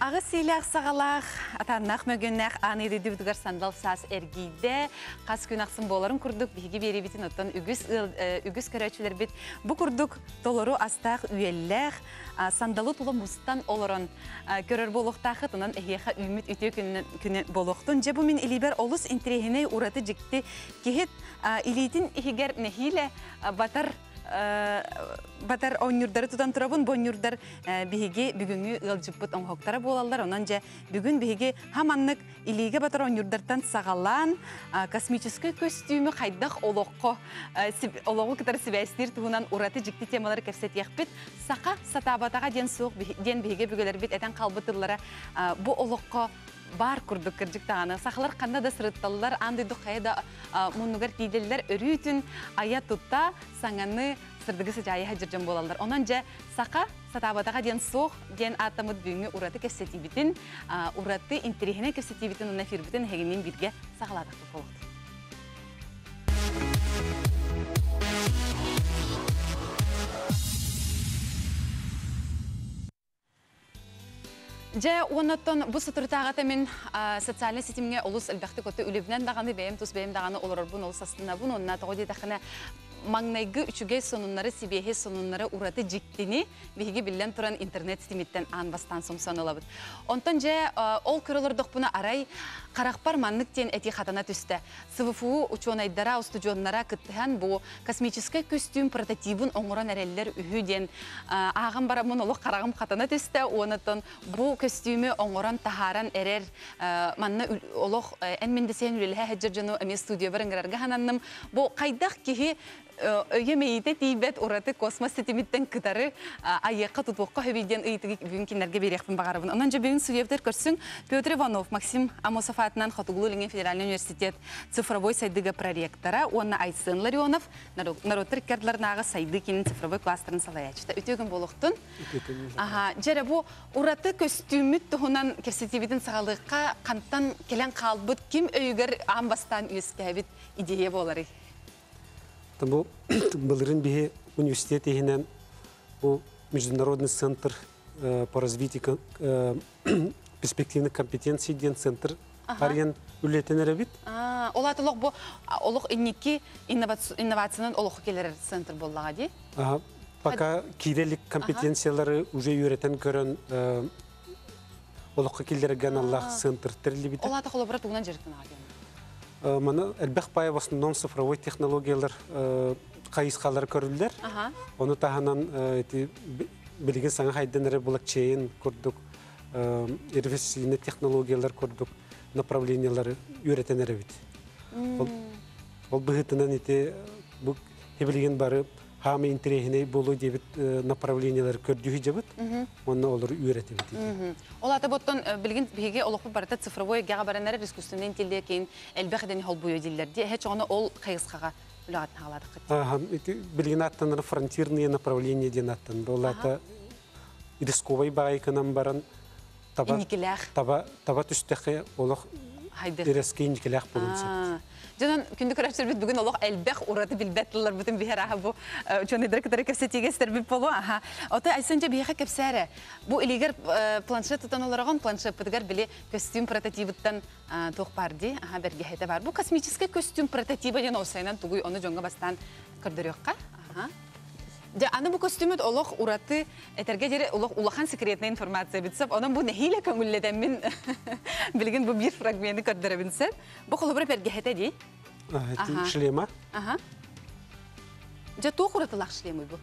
Аҕыс сиилээх саҕалаах, атааннаах мөгүөннээх аан ыйдыйдыбытыгар сандал саас эргийдэ. Хас күн ахсын буоларын курдук биһиги биэриибитин оттон үгүс ыал, үгүс көрөөччүлэрбит бу курдук толору астаах үөллээх сандалы тула мустан олорон көрөр буолуохтаахыт. Онон эһиэхэ үүммүт үтүө күнү буолуохтун. Дьэ бу мин илиибэр олус интэриэһинэй ураты дьикти киһи илиитин иһигэр нэһиилэ батар батар оонньуурдары тутан турабын. Бу оонньуурдар биһиги бүгүҥҥү ыалдьыппыт оҥоһуктара буолаллар. Онон дьэ бүгүн биһиги хаманнык илиигэ батар оонньуурдартан саҕалаан космическай көстүүмү хайдах олоххо олоҕу кытары сибээстиир туһунан ураты дьикти темалары кэпсэтиэхпит. Саха сатаабатаҕа диэн суох диэн биһиги өбүгэлэрбит этэн хаалбыт тыллара бу олоххо баар курдук кырдьык даҕаны сахалар ханна да сырытталлар аан дойду хайа да муннугар тиийдэллэр өрүүтүн айа тута саҥаны сырдыгы сыдьаайа сылдьар дьон буолаллар онон дьэ саха сатаабатаҕа диэн суох диэн ааттаммыт бүгүҥҥү ураты кэпсэтиибитин ураты интэриэһинэй кэпсэтиибитин уонна эфирбитин эһигинниин бииргэ саҕалаатахпыт буолуохтун. Дьэ, уоннаттан бу соторутааҕыта мин социальнай ситимҥэ олус элбэхтик оту үлэбинэн даҕаны, бэйэм тус бэйэм даҕаны олорорбун олус астынабын. Уонна тоҕо диэтэххинэ, маҥнайгы үчүгэй сонуннары, сибиэһэй сонуннары ураты дьиктини биһиги биллэн туран интернет ситимиттэн аан бастаан сомсон ылабыт. Онтон дьэ, ол көрө олордохпуна арай харахпар маннык диэн этии хатана түстэ. СВФУ учуонайдара, устудьуоннара кыттыһан бу космическай көстүүм прототибын оҥорон эрэллэр үһү диэн ааҕан бараммын олох хараҕым хатана түстэ. Уонаттан бу көстүүмү оҥорон таһааран эрэр манна олох эн мин дэсээн үлэлэһэ сылдьар дьону эмиэ студиябар ыҥырарга сананным. Бу хайдах киһи өйө-мэйиитэ тиийбэт ураты космос ситимиттэн кытары айыахха тутуохха сөбүй диэн ыйытыгы бүгүн кинилэргэ биэриэхпин баҕарабын. Онон дьэ бүгүн судьуйабытыгар көрсүҥ Петр Иванов, Максим Амосов аатынан Хотугулуу-Илиҥҥи федеральнай университет цифровой сайдыыга проректора уонна Айсен Ларионов норуоттар икки ардыларынааҕы сайдыы киинин цифровой кластерын салайааччыта. Үтүө күн буолуохтун. Аха, дьэ бу ураты көстүүммүт туһунан кэпсэтиибитин саҕалыахха хантан кэлэн хаалбыт ким өйүгэр аан бастаан үөскээбит идея буоларый? Бу былырын биһи университет иһинэн бу Международный центр по развитию перспективных компетенций диэн центр арыйан үлэтин эрэбит. Ол аата олох бу олох инники инновациянан олоххо келерер центр буоллаҕа дии? Пока киирелик компетенциялары уже үөрэтэн көрөн олоххо киллэрэргэ аналлаах центр тэриллибитэ. Ол аата холобура тугунан дьарыктанаҕа диэн? Маны элбэх пая в основном цифровой технологиялар хайысхалары көрүллэр. Ону таһынан ити билигин саҥа хайдан эрэ блокчейн курдук инвестиционный технологиялар курдук направлениялары үөрэтэн эрэбит. Ол быһыытынан ити бу билигин бары хаамы интэриэһинэй буолуо диэбит направлениелары көрдүү дьабыт уонна олору үөрэтибит. Ол ата боттон билигин биһиги олохпут барыта цифровой эйгэҕэ баран эрэр искусственный интеллект киин элбэх идэни холбуйу дииллэр дии. Эһэ чоҕону ол хайысхаҕа үлэҕитин хаалаатаххыт. Ити билигин аттанар фронтирные направления диэн аттан. Ол ата рисковай баайканан баран таба таба таба түстэххэ олох Эрэски инникилээх буолуон сөп. Дьонон күндү көрөөччүлэрбит бүгүн олох элбэх ураты билбэт тылларбытын биһэр аха бу учуонайдары кытары кэпсэтиигэ истэрбит болу аха. Ото Айсен дьэ биһиэхэ кэпсээрэ. Бу илиигэр планшет тутан олороҕун планшеппытыгар били көстүүм прототибыттан туох баар дии аха бэргэһэтэ бар. Бу космическай көстүүм прототиба диэн уопсайынан тугуй ону дьоҥҥо бастаан көрдөрүөххэ. Аха. Дьэ, аны бу көстүүмүт олох ураты, этэргэ диэри олох улахан секретная информация эбит сөп. Онон бу нэһиилэ көҥүллэтэммин билигин бу биир фрагмены көрдөрөбүн сөп. Бу холобура бэргэһэтэ дии. Шлема. Аха. Дьэ, туох уратылаах шлемый бу?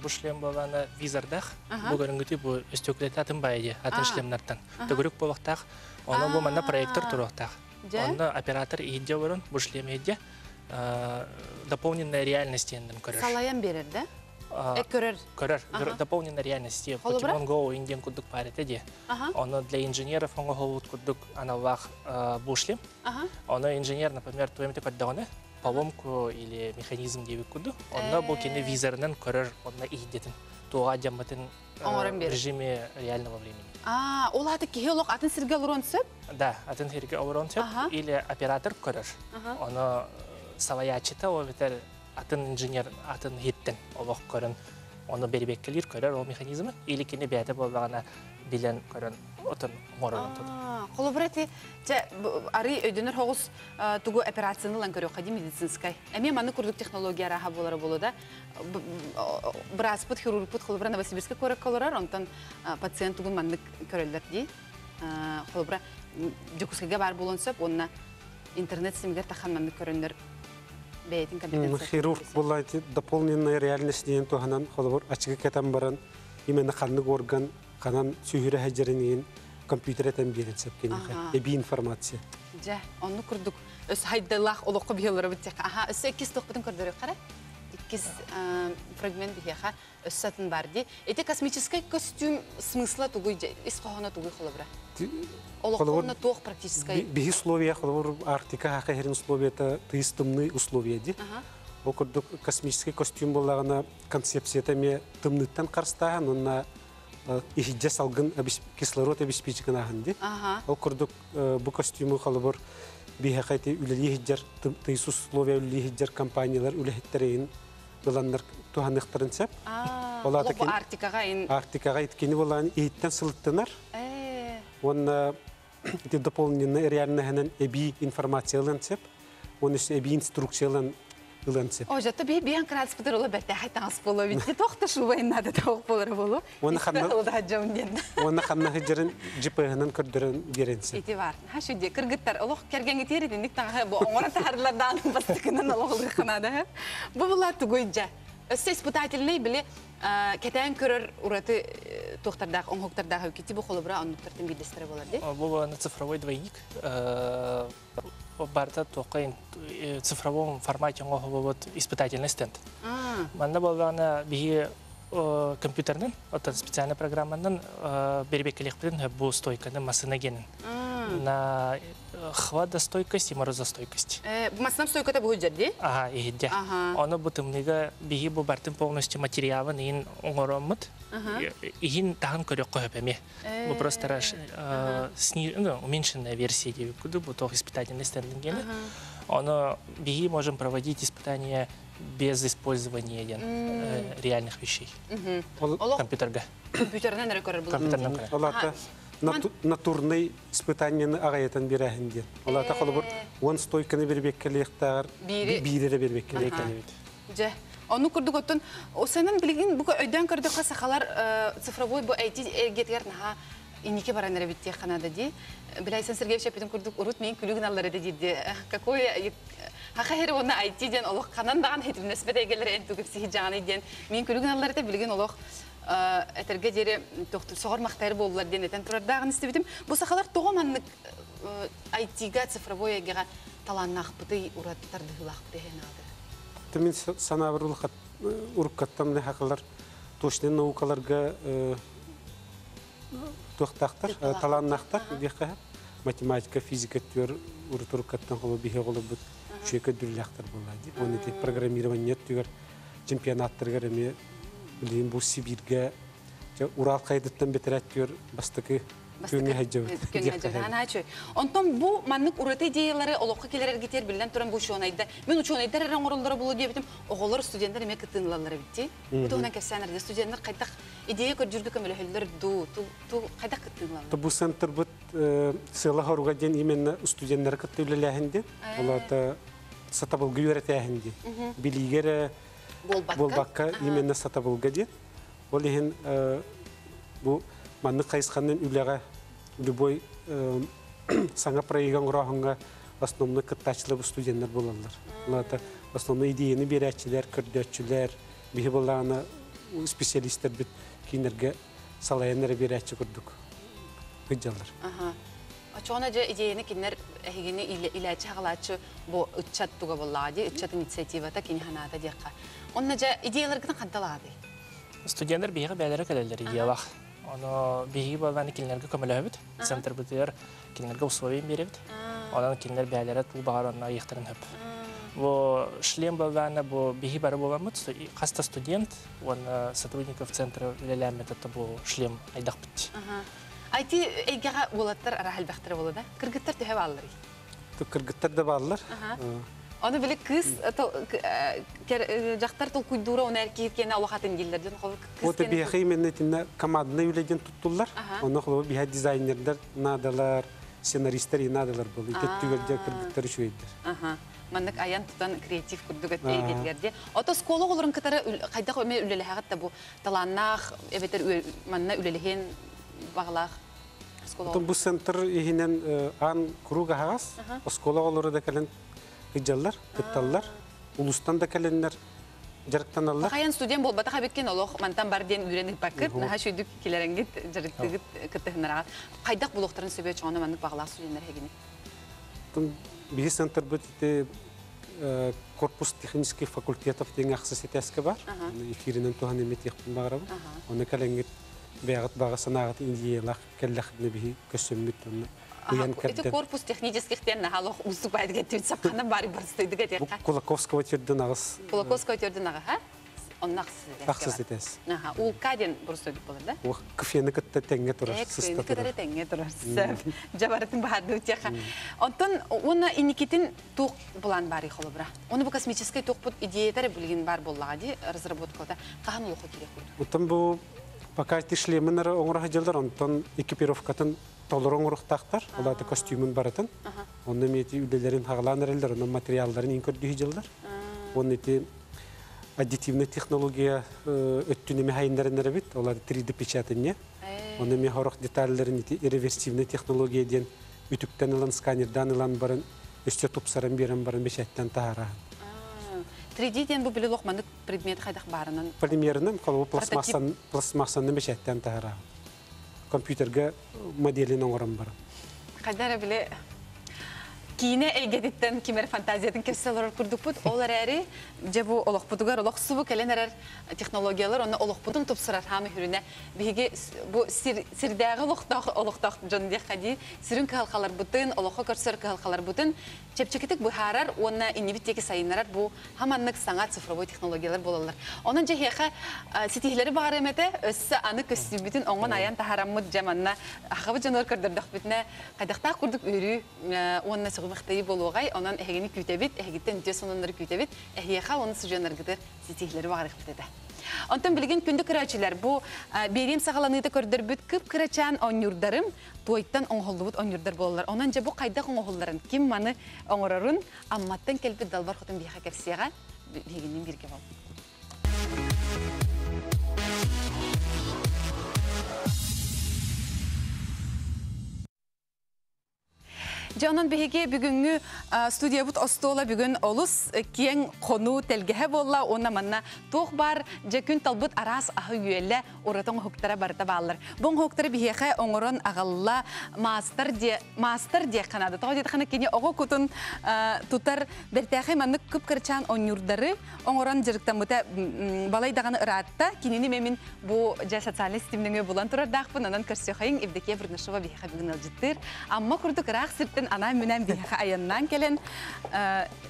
Бу шлем буолаана визордах. Бу көрүнгүтү бу өстөкүлэтэ атын баайы дии, атын шлемнартан. Төгүрүк буолуохтаах. Ону бу манна проектор туруохтаах. Онно оператор иһирдьэ олорон, бу шлем иһирдьэ дополненная реальность диэннэн көрөр. Салайан берер да? Көрөр. Көрөр. Дополненная реальность. Pokemon Go ойын диэн курдук баар этэ дии. Ону для инженеров оҥоһуллубут курдук аналлаах бу шлем. Ону инженер, например, туемте көрдөҕүнэ, поломку или механизм диэбит курдук. Онно бу кини визорынан көрөр, онно иһдетин туоға дьаммытын режиме реального времени. А, ол аты киһи олох атын сиргэ олоруон сөп? Да, атын сиргэ олоруон сөп. Или оператор көрөр. Ону салайааччыта ол эбэтэр атын инженер атын иһиттэн олох көрөн ону бэрибэккэлиир көрөр ол механизмы или кини бэйэтэ буоллаҕына Билэн көрөн отон оҥорон отон. Холобура ити чэ арый өйдөнөр хоҕус тугу операцияны ылан көрүөххэ дии медицинскай. Эмиэ маннык курдук технология арааһа буолара буолуо да. Бырааспыт, хирургпут холобура Новосибирскай куоракка олорор, онтон пациент тугун маннык көрөллөр дии. Холобура Дьокуускайга баар буолуон сөп уонна интернет симигэр тахан маннык көрөннөр бэйэтин компетенциятын. Хирург буолла дополненная реальность диэн туһанан холобур ачыгы кэтэн баран именно ханнык орган ханан сүүһүрэ сылдьарын иһин компьютер этэн биэрэн сөп киниэхэ эбии информация. Дьэ, оннук курдук өс хайдалаах олоххо биһиэлэрбит тиэхэ. Аха, өссө иккис тохпутун көрдөрүөххэ эрэ. Иккис фрагмент биһиэхэ өссө атын бар дии. Ити космическай костюм смысла тугуй, ис хоһооно тугуй холобура? Олоххо туох практическай? Биһи условия, холобур, Арктика хаха херин условията тыйыс тымныы условия ди. Ол курдук космический костюм буоллаҕына концепцията эмиэ тымныыттан харыстааһын уонна иһидьэ салгын кислород обеспечигын ди. Ол курдук бу костюму холобур биһиэхэ ити үлэлии иһидьэр тыйыс условия үлэлии иһидьэр компаниялар үлэһиттерин ыланнар туһаныахтарын сөп. Ол Арктикаҕа ин Арктикаҕа иткини болаан иһиттэн сылыттынар. Уонна ити дополненный реальныһынан эбии информация ылан сөп. Уонна эбии инструкция ылан ылан сөп. О, жата би биан краспытыр ола бэртээхэй таҥас буолуо битти тохта шубайын наада тоох болар болу. Уонна ханна Уонна ханна хыджарын GPS-нан көрдөрөн биэрэн сөп. Ити бар. Ха шүдде кыргыттар олох кэргэҥҥитиэр итинник таҥаһы бу оҥоро таһарылар дааны бастакынан олох ылыахханаада. Бу була тугуйдьа. Өссө испытательный били кэтээн көрөр ураты туохтардаах оҥоһуктардаах үкити бу холобура оннуктартан биирдэстэрэ буолар дии. Бу цифровой двойник. Барыта туохха цифровом формате оҥоһуллубут испытательный стенд. Манна буоллаҕына биһи компьютернан, оттон специальный программанан бербеккелехпитин бу стойканы массына генин. На хладостойкость и морозостойкость. Массынам стойката бу дии? Ага, иһидде. Оны бу тымныга биһи бу бартын полностью материалын иин оҥороммут. Иһин таһын көрөк көһөпөме. Бу просто ну, уменьшенная версия куду бу тох испытательный стендинг гене. Оно биһи можем проводить испытания без использования реальных вещей. Компьютерга. Компьютернен эрэ көрөр Компьютернен көрөр. Олата натурный испытанияны аҕайатан бирэһин диэн. Олата холобур он стойканы бербеккелиэхтааҕар биири бербеккелиэхтээбит. Дьэ, ону курдук оттон осанан билигин бу өйдөөн көрдөххө сахалар цифровой бу IT эргетигэр наһаа инники баран эрэ биттиэх ханада дии. Билайсан Сергеевич эппитин курдук урут мин күлүгүн аллар эдэ диирди. Какой хаха хери уонна IT диэн олох ханан даҕан хитимнэспэт эйгэлэр эн тугуп сиһи диэн мин күлүгүн аллар этэ билигин олох этерге диэри соҕор махтайыр буоллар диэн этен турардааҕын истибитим. Бу сахалар тоҕо маннык IT-га цифровой эйгэҕэ талааннаахпытый урат тардыһыылаахпытый хенаады. Мин санаабыр уруккаттан хакалар точный наукаларга туохтаахтар, талааннаахтар диэххэ математика, физика түөр урутуруккаттан холу биһи олобут чүйөкө дүрлэхтэр буолла ди. Оны те программирование түгэр чемпионаттаргар эми билин бу Сибирге Урал кайдыттан бетерет түөр бастакы күнгө хаджабыт. Онтон бу маннык ураты идеялары олоххо келерергитер билен туран бу учуонайда. Мен учуонайдар эрэ оҥороллоро булу диэбитим, оҕолор студенттар эме кыттыынылаллар битти. Бу туһунан кэпсээнэрде студенттар кайдах идея көрдүргү көмөлөһөллөр ду, ту кайдах кыттыынылаллар. Бу центр бут сыла хоруга диэн именно студенттар кытты үлэлээһинди. Олата сатабылгы үйрәтээһинди. Билигере болбакка именно сатабылга диэн. Ол иһин бу маннык хайысханын үлэҕэ любой саҥа проегын оҥороһуҥҥа основной кыттааччылар студенттар буолаллар. Олата основной идеяны биэрээччилэр, көрдөөччүлэр, биһи буоллаҕына специалисттер бит кинерге салайаннары биэрээччи курдук кыдьаллар. Очоҕуна дьэ идеяны кинилэр эһигини илээччи хаҕалааччы бу ыччат туга буоллаҕа дии, ыччат инициативата кини ханаата диэххэ. Онно дьэ идеяларгытын ханталаады? Студенттар биһиги бээлэрэ кэлэллэр идеялах. Оно биһиги буоллааны кинилэргэ көмөлөһөбүт. Центр бытыгар кинилэргэ условия биэрэбит. Онон кинилэр бээлэрэ туу баҕар онно ыйыхтарын хөп. Бу шлем буоллаана бу биһи бары буоламмыт, хаста студент, уонна сотрудников центра үлэлээммит это бу шлем айдахпыт. IT эйгэҕэ уолаттар араһалбахтара буола да? Кыргыттар төһө баалларый? Кыргыттар да бааллар. Оны били кыз жактар толкуйдуура оны эркиһит киэнэ олохатын дииллэр дьон холобур кыз Вот биһиэхэ именно итиннэ командный үлэ диэн туттуллар. Онно холобур биһэ дизайнердар наадалар, сценаристар и наадалар был. Ити түгэрдэ кыргыттар үчүгэйдэр. Маннык айан тутан креатив курдук эйгэтигэр ди. Ото оскуола оҕолорун кытары хайдах эме үлэлэһэҕит да бу талааннаах эбэтэр манна үлэлэһиэн баҕалаах оскуола Отон бу центр иһинэн аан куруук аһаҕас, оскуола оҕолоро да кэлэн кыдьаллар, кытталлар, улустан да кэлэннэр дьарыктаналлар. Хайан студент буолбатах эбиккин олох мантан бар диэн үүрэн ыыппаккыт, наһаа шүйдүк килэрэнгит дьарыктыгыт кыттыһыннараҕат. Хайдах булуохтарын сөбүө чоҕоно маннык баҕалаах студеннар эһигини? Биһи центрбыт ити корпус технических факультетов диэн ахсыс этээскэ бар. Эфиринэн туһан эметиэхпин баҕарабын. Оны кэлэҥҥит бэйэҕит баҕа санааҕыт идеялаах кэллэххитинэ биһи көссөммүт онно ыйан кэрдэн. Ити корпус технических диэн наһаа уустук баайдык эттибит сапхана баары барыстыйдык этиэххэ. Кулаковского төрдүн аҕыс. Кулаковского төрдүн аҕыһа. Онно ахсыс этээс. Аха, улка диэн бурустойдук болар да? Уох кфены кытта тэҥҥэ турар, сыста турар. Кытары тэҥҥэ турар. Жабарытын баһарды утяха. Онтон уонна иникитин туох булан бары холобура. Оны бу космический туохпут идеялар билигин бар боллаға ди разработкада хаһан олохо кире курдук. Онтон бу пока ити шлемин оҥоро сылдьаллар, онтон экипировкатын толору оҥоруохтаахтар, ол аата костюмун барытын. Онно эми ити үлэлэрин хаҕалаан эрэллэр, онон материалларын иин көрдүү сылдьаллар. Уонна ити аддитивная технология өттүн эми хайыннаран эрэбит, ол аата 3D печатание. Онно эми хорох детальларын ити реверсивная технология диэн үтүктэн ылан, сканердан ылан баран, өссө тупсаран биэрэн баран бэчээттэн таһаараһын. 3D диэн бу били лох маннык предмет хайдах баарынан? Полимерынан, холобу пластмассан, пластмассаны бэчээттэн таһаараһын. Компьютерга моделин оҥорон баран. Хайдара били киинэ эйгэтиттэн кимер фантазиятын кэпсэ олорор курдукпут. Ол эрээри дьэ бу олохпутугар олох субу кэлэн эрэр технологиялар онно олохпутун тупсарар хаамы хүрүнэ биһиги бу сирдээҕи олохтоох олохтоох дьон диэххэ дии сүрүн кыһалҕаларбытын олоххо көрсөр кыһалҕаларбытын чэпчэкитик быһаарар уонна иннибит диэки сайыннарар бу хаманнык саҥа цифровой технологиялар буолаллар. Онон дьэһиэхэ ситиһилэри баҕарыам этэ, өссө аны көстүүбүтүн оҥон айан таһараммыт дьэ манна ахабыт дьонугар көрдөрдөхпүтүнэ хайдахтаах курдук үөрүү уонна сөҕүмэхтэйии буолуоҕай. Онон эһигини күүтэбит, эһигиттэн үтүө сонуннары күүтэбит. Эһиэхэ уонна судьуоннаргытыгар ситиһилэри баҕарыахпыт этэ. Онтон билигин күндү көрөөччүлэр, бу биэриим саҕаланыыта көрдөрбүт кып-кырачаан оонньуурдарым туойтан оҥоһуллубут оонньуурдар буолаллар. Онон дьэ бу хайдах оҥоһулларын, ким маны оҥорорун Амматтан кэлбит Далбар Хотун биһиэхэ кэпсиэҕэ. Биһигинниин бииргэ бол. Дьэ, онон биһиги бүгүҥҥү студиябыт остуола бүгүн олус киэҥ хонуу тэлгэһэ буолла уонна манна туох баар дьэ күн талбыт араас аһы-үөлэ ураты оҥоһуктара барыта бааллар. Бу оҥоһуктары биһиэхэ оҥорон аҕалла маастар диэ маастар диэххэ наада. Тоҕо диэтэххинэ кини оҕо кутун тутар бэртээхэй маннык кып-кырачаан оонньуурдары оҥорон дьарыктаммыта балай даҕаны ыраатта. Кинини мин бу дьэ социальнай ситимнэҥэ булан турардаахпын, онон көрсүөхайыҥ Евдокия Бурнашова биһиэхэ бүгүн ыалдьыттыыр. Амма курдук ыраах сиртэн анаан-минээн биһиэхэ айаннаан кэлэн,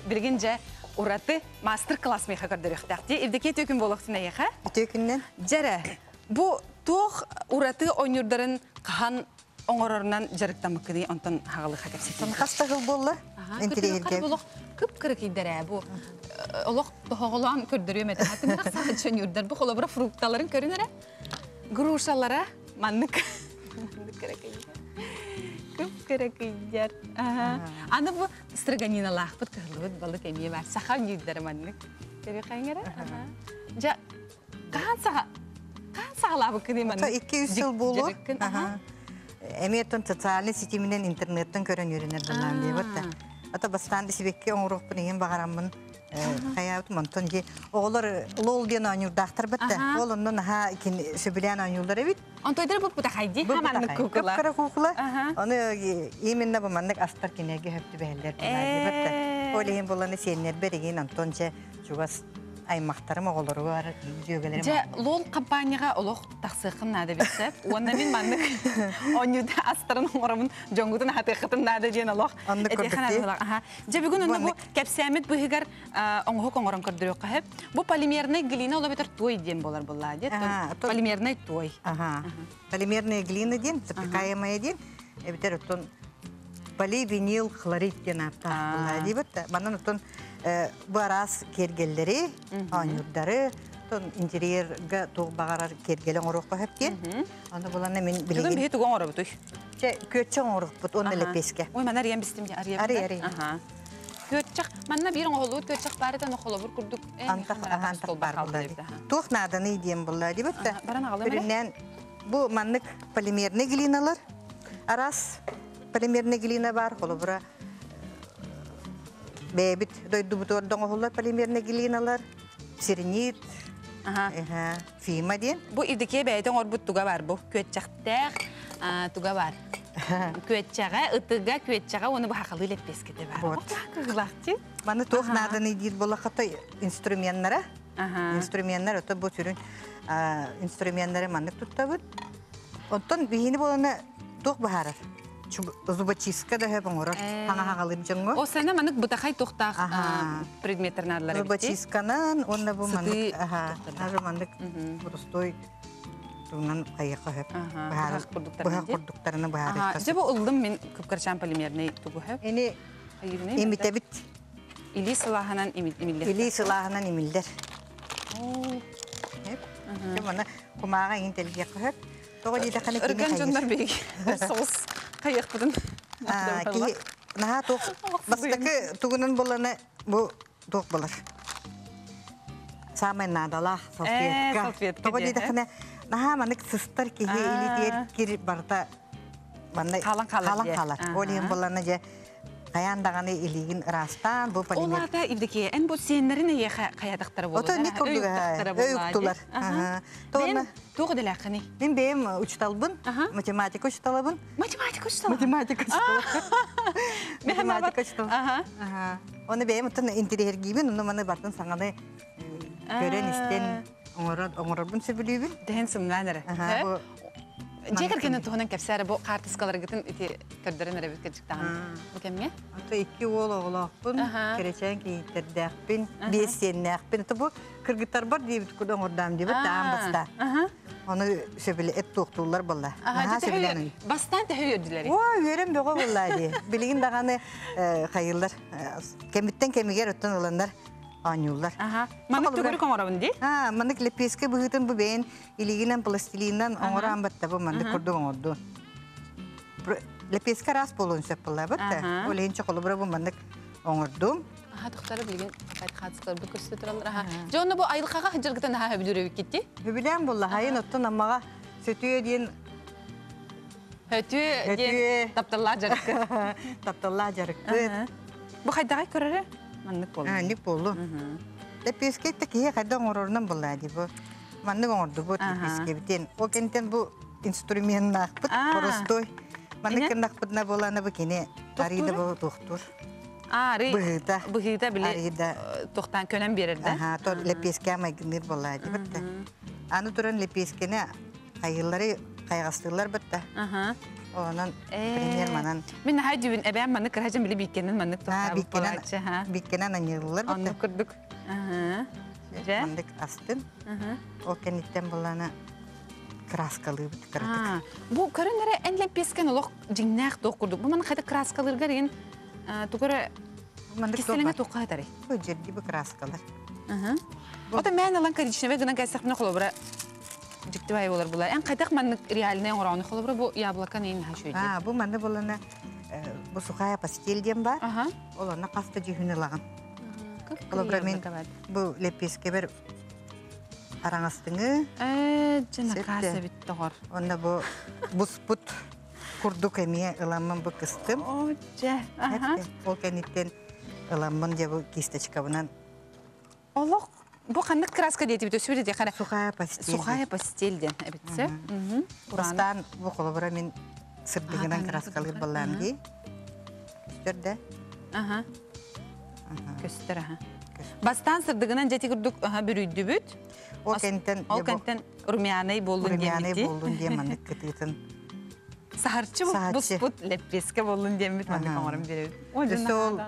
билигин дьэ ураты мастер-класс миэхэ көрдөрүөхтээх дии. Евдокия үтүө күн буолуохтун эйиэхэ. Үтүө күннэн. Дьэрэ, бу туох ураты оонньуурдарын хаһан оҥорорунан дьарыктаммыккыный онтон хаҕалыха кэпсэтин. Хас да сыл буолла? Интириэһиргэ. Олох кып-кыракыйдар ээ бу. Олох тоһоҕолоон көрдөрүөм этэ. Хатыҥнах саха ньурдар бу холобура фрукталарын көрүн эрэ. Грушалара маннык маннык кыракыйдар. Кып-кыракыйдар. Аны бу строганиналаахпыт кыһыллыбыт балык эмиэ бар. Саха ньуйдара маннык. Көрүөхайыҥ эрэ. Дьэ, хаһан саха хаһан саҕалаабыккыный маннык? 200 сыл буолуо. Эмиэ оттон социальный ситиминэн интернеттэн көрөн үөрэнэр буоллаан диэбит да. Ата бастаан сибэкки оҥоруохпун иһин баҕараммын хайаабытым онтон дии оҕолор лол диэн оонньуурдаахтар бытта. Ол онно наһаа сөбүлээн оонньууллар эбит. Онтойдор бу бутахайди хаманнык кукула. Кыра кукула. Ону именно бу маннык астар кинеге хөп түбэһэллэр диэбит. Ол иһин буланы сиэннэрбэр игин Антон чэ чугас аймахтарым оҕолоругар дьүөгэлэрим. Дьэ, лол компанияҕа олох тахсыаххын наада бит Уонна мин маннык оонньуута астарын оҥоромун дьоҥҥутун аһатыаххытын наада диэн олох. Оннук курдук. Дьэ, бүгүн онно бу кэпсээммит быһыгар оҥоһук оҥорон көрдөрүөххэ сөп. Бу полимерный глина ол эбэтэр туой диэн буолар буоллаа диэ. Полимерный туой. Полимерная глина диэн, запекаемая диэн, эбэтэр оттон поливинил хлорид диэн ааттаах буоллаа диэбит. Манан оттон Бу араас киэргэллэри, оонньуурдары, тон интерьерга туох баҕарар киэргэли оҥоруохха сөп диэн. Аны булана мин Бүгүн билигин биһи тугу оҥоробутуй? Чэ, күөччэ оҥоруохпут уонна лэппиэскэ. Ой, манна арыйан бистим дии, арыйабын Арый, да? арый. Аха. Күөччэх, манна биир оҥоһуллубут күөччэх баар этэ, холобур курдук Антах, антах баар буолла дии. Туох нааданый диэн буолла дии бутта. Баран аҕалым эрэ. Үрүннээн бу маннык полимерный глиналар араас полимерный глина бар, холобура бэйэбит дойдубутугар оҥоһуллар полимерный глиналар, сирнит, фима диэн. Бу Евдокия бэйэтэ оҥорбут туга бар бу? Күөччэхтээх туга бар. Күөччэҕэ, ытыга, күөччэҕэ уонна баһахалыы лэппиэскэтэ бар. Вот. Кыылаахчы. Маны туох нааданы диир буоллахха инструменнара. Инструменнар, ото бу сүрүн инструменнары маннык туттабыт. Оттон биһини буолана туох баһарар? Зубочистка да хөп оҥорор. Хаҥа-хаҥалыыр дьоҥҥо. О, сана маннык бытахай туохтаах предметтер наадалар эбит. Зубочистканан уонна бу маннык аха маннык боростуой тугунан хайыха хөп. Быһах Быһах курдуктарына быһаарыахха. Дьэ бу ыллым мин кыпкырчаан полимерный тугу хөп. Эни имитэбит. Илии сылааһынан имиллэр. Илии сылааһынан имиллэр. Дьэ маны кумааҕы иҥин тэлгиэххэ сөп. Тоҕо диэтэххинэ кини Өргөн дьоннор биһиги соҕус хайыахпытын киһи наһаа туох бастакы тугунан буланы бу туох булар. Самай наадалаах салфетка. Тоҕо диэтэххинэ наһаа манык сыстар киһи илитиэр кир барыта манна хаалан хаалар. Ол иһин булана дьэ Хайаан даҕаны илиигин ыраастаан бу полимер. Ол аата Евдокия, эн бу сиэннэрин эйиэхэ хайатахтара буолуо? Ото ник курдук өй уктулар. Бэйэм туох идэлээххиний? Мин бэйэм учуталбын, математика учуталабын. Математика учутала? Математика учутала. Математика учутала. Оны бэйэм оттон интириэһиргиибин, онно маны бартын саҥаны көрөн истэн оҥорорбун сөбүлүүбүн. Дэһэн сымнаан эрэ. Дьиэ кэргэнин туһунан кэпсээ эрэ бу хаартыскаларгытын ити көрдөрөн эрэбит кырдьыктаҕын бу кэмҥэ. Ото икки уол оҕолоохпун, кэрэчээн кийииттэрдээхпин, биэс сиэннээхпин. Ото бу кыргыттарбар диэбит курдук оҥордоом диэбит таам баста. Ону сөбүлэ эт туохтууллар буолла. Наһаа сөбүлээн. Бастаан төһө үөрдүлэр? Оо, үөрэн бөҕө буолла дии. Билигин даҕаны хайыллар. Кэмиттэн кэмигэр оттон ыланнар оонньууллар. Маннык төгүрүк оҥоробун дии? Аа, маннык лэппиэскэ быһыытын бу бэйэн илиигинэн пластилинынан оҥорон батта бу маннык курдук оҥорду. Лэппиэскэ араас буолуон сөп буоллаабыт да. Ол иһин чохолубура бу маннык оҥордум. Аха тохтары билигин хаацтарбы көстө тураллар. Аха. Дьэ онно бу айылҕаҕа сылдьаргытын аһаа хөбүлүүр эбиккит Хөбүлээн буолла. Хайын оттон аммаҕа сөтүө диэн Хөтүө диэн тапталлаах дьарыккыт. Тапталлаах дьарыккыт. Бу хайдаҕай көрөрө? Маннык буолла. Маннык буоллу. Лэппиэскэ киһи хайдах оҥорорунан буолла дии бу. Маннык оҥордубут лэппиэскэбитин. Ол кэнниттэн бу инструменнаахпыт боростуой. Маннык гыннахпытына буолана бу кини арыйда бу туохтуур. Аары быһыыта. Быһыыта били арыйда тохтаан көнөн биэрэр да. Аха, то лэппиэскэ майгынныыр буолла дии битте. Аны туран лэппиэскэни хайыыллары хайҕастыыллар бытта. Онон пример манан. Мин наһаа дьүбүн эбээм маннык кыраһа били бииккэнэн маннык тохтаабыт буолааччы. Бииккэнэн аньыыллар бытта. Оннук курдук. Маннык астын. Ол кэнниттэн булана краскалыыбыт кыратык. Бу көрөн эрэ эн лэппиэскэн олох дьиҥнээх туох курдук. Бу маны хайда краскалыыргар иин тугу эрэ кистэлэҥэ туохха хатарый? Бу дьирди бу краскалар. Ото мээн ылан коричневый гынан кэлсэхпинэ холобура дьикти бай болар булар. Эн хайдах маннык реальный оҥороonu холобура бу яблоко нейн наһаа үчүгэй. Аа, бу манны булана бу сухая постель диэн бар. Ол онно хаста дьүһүн ылаҕын. Холобура мин бу лэппиэскэбэр араҥастыҥы. Ээ, дьэ накаас эбит доҕор. Онно бу буспут курдук эмиэ ыламмын бу кыстым. Оо, дьэ. Ол кэнниттэн ыламмын дьэ бу кисточкабынан Олох бу ханнык краска диэтибит өсүбүт ити хара сухая постель. Сухая постель диэн эбитсэ. Бастаан бу холобура мин сырдыгынан краскалыыр баллаам дии. Көстөр да? Аха. Көстөр аха. Бастаан сырдыгынан дьэти курдук бүрүйдүбүт. Ол кэнтэн Ол кэнтэн румяный боллун Румяный боллун диэн маннык кытыытын. Саһарчы буспут лэппиэскэ боллун диэммит маннык оҥорон биэрэбит. Өссө ол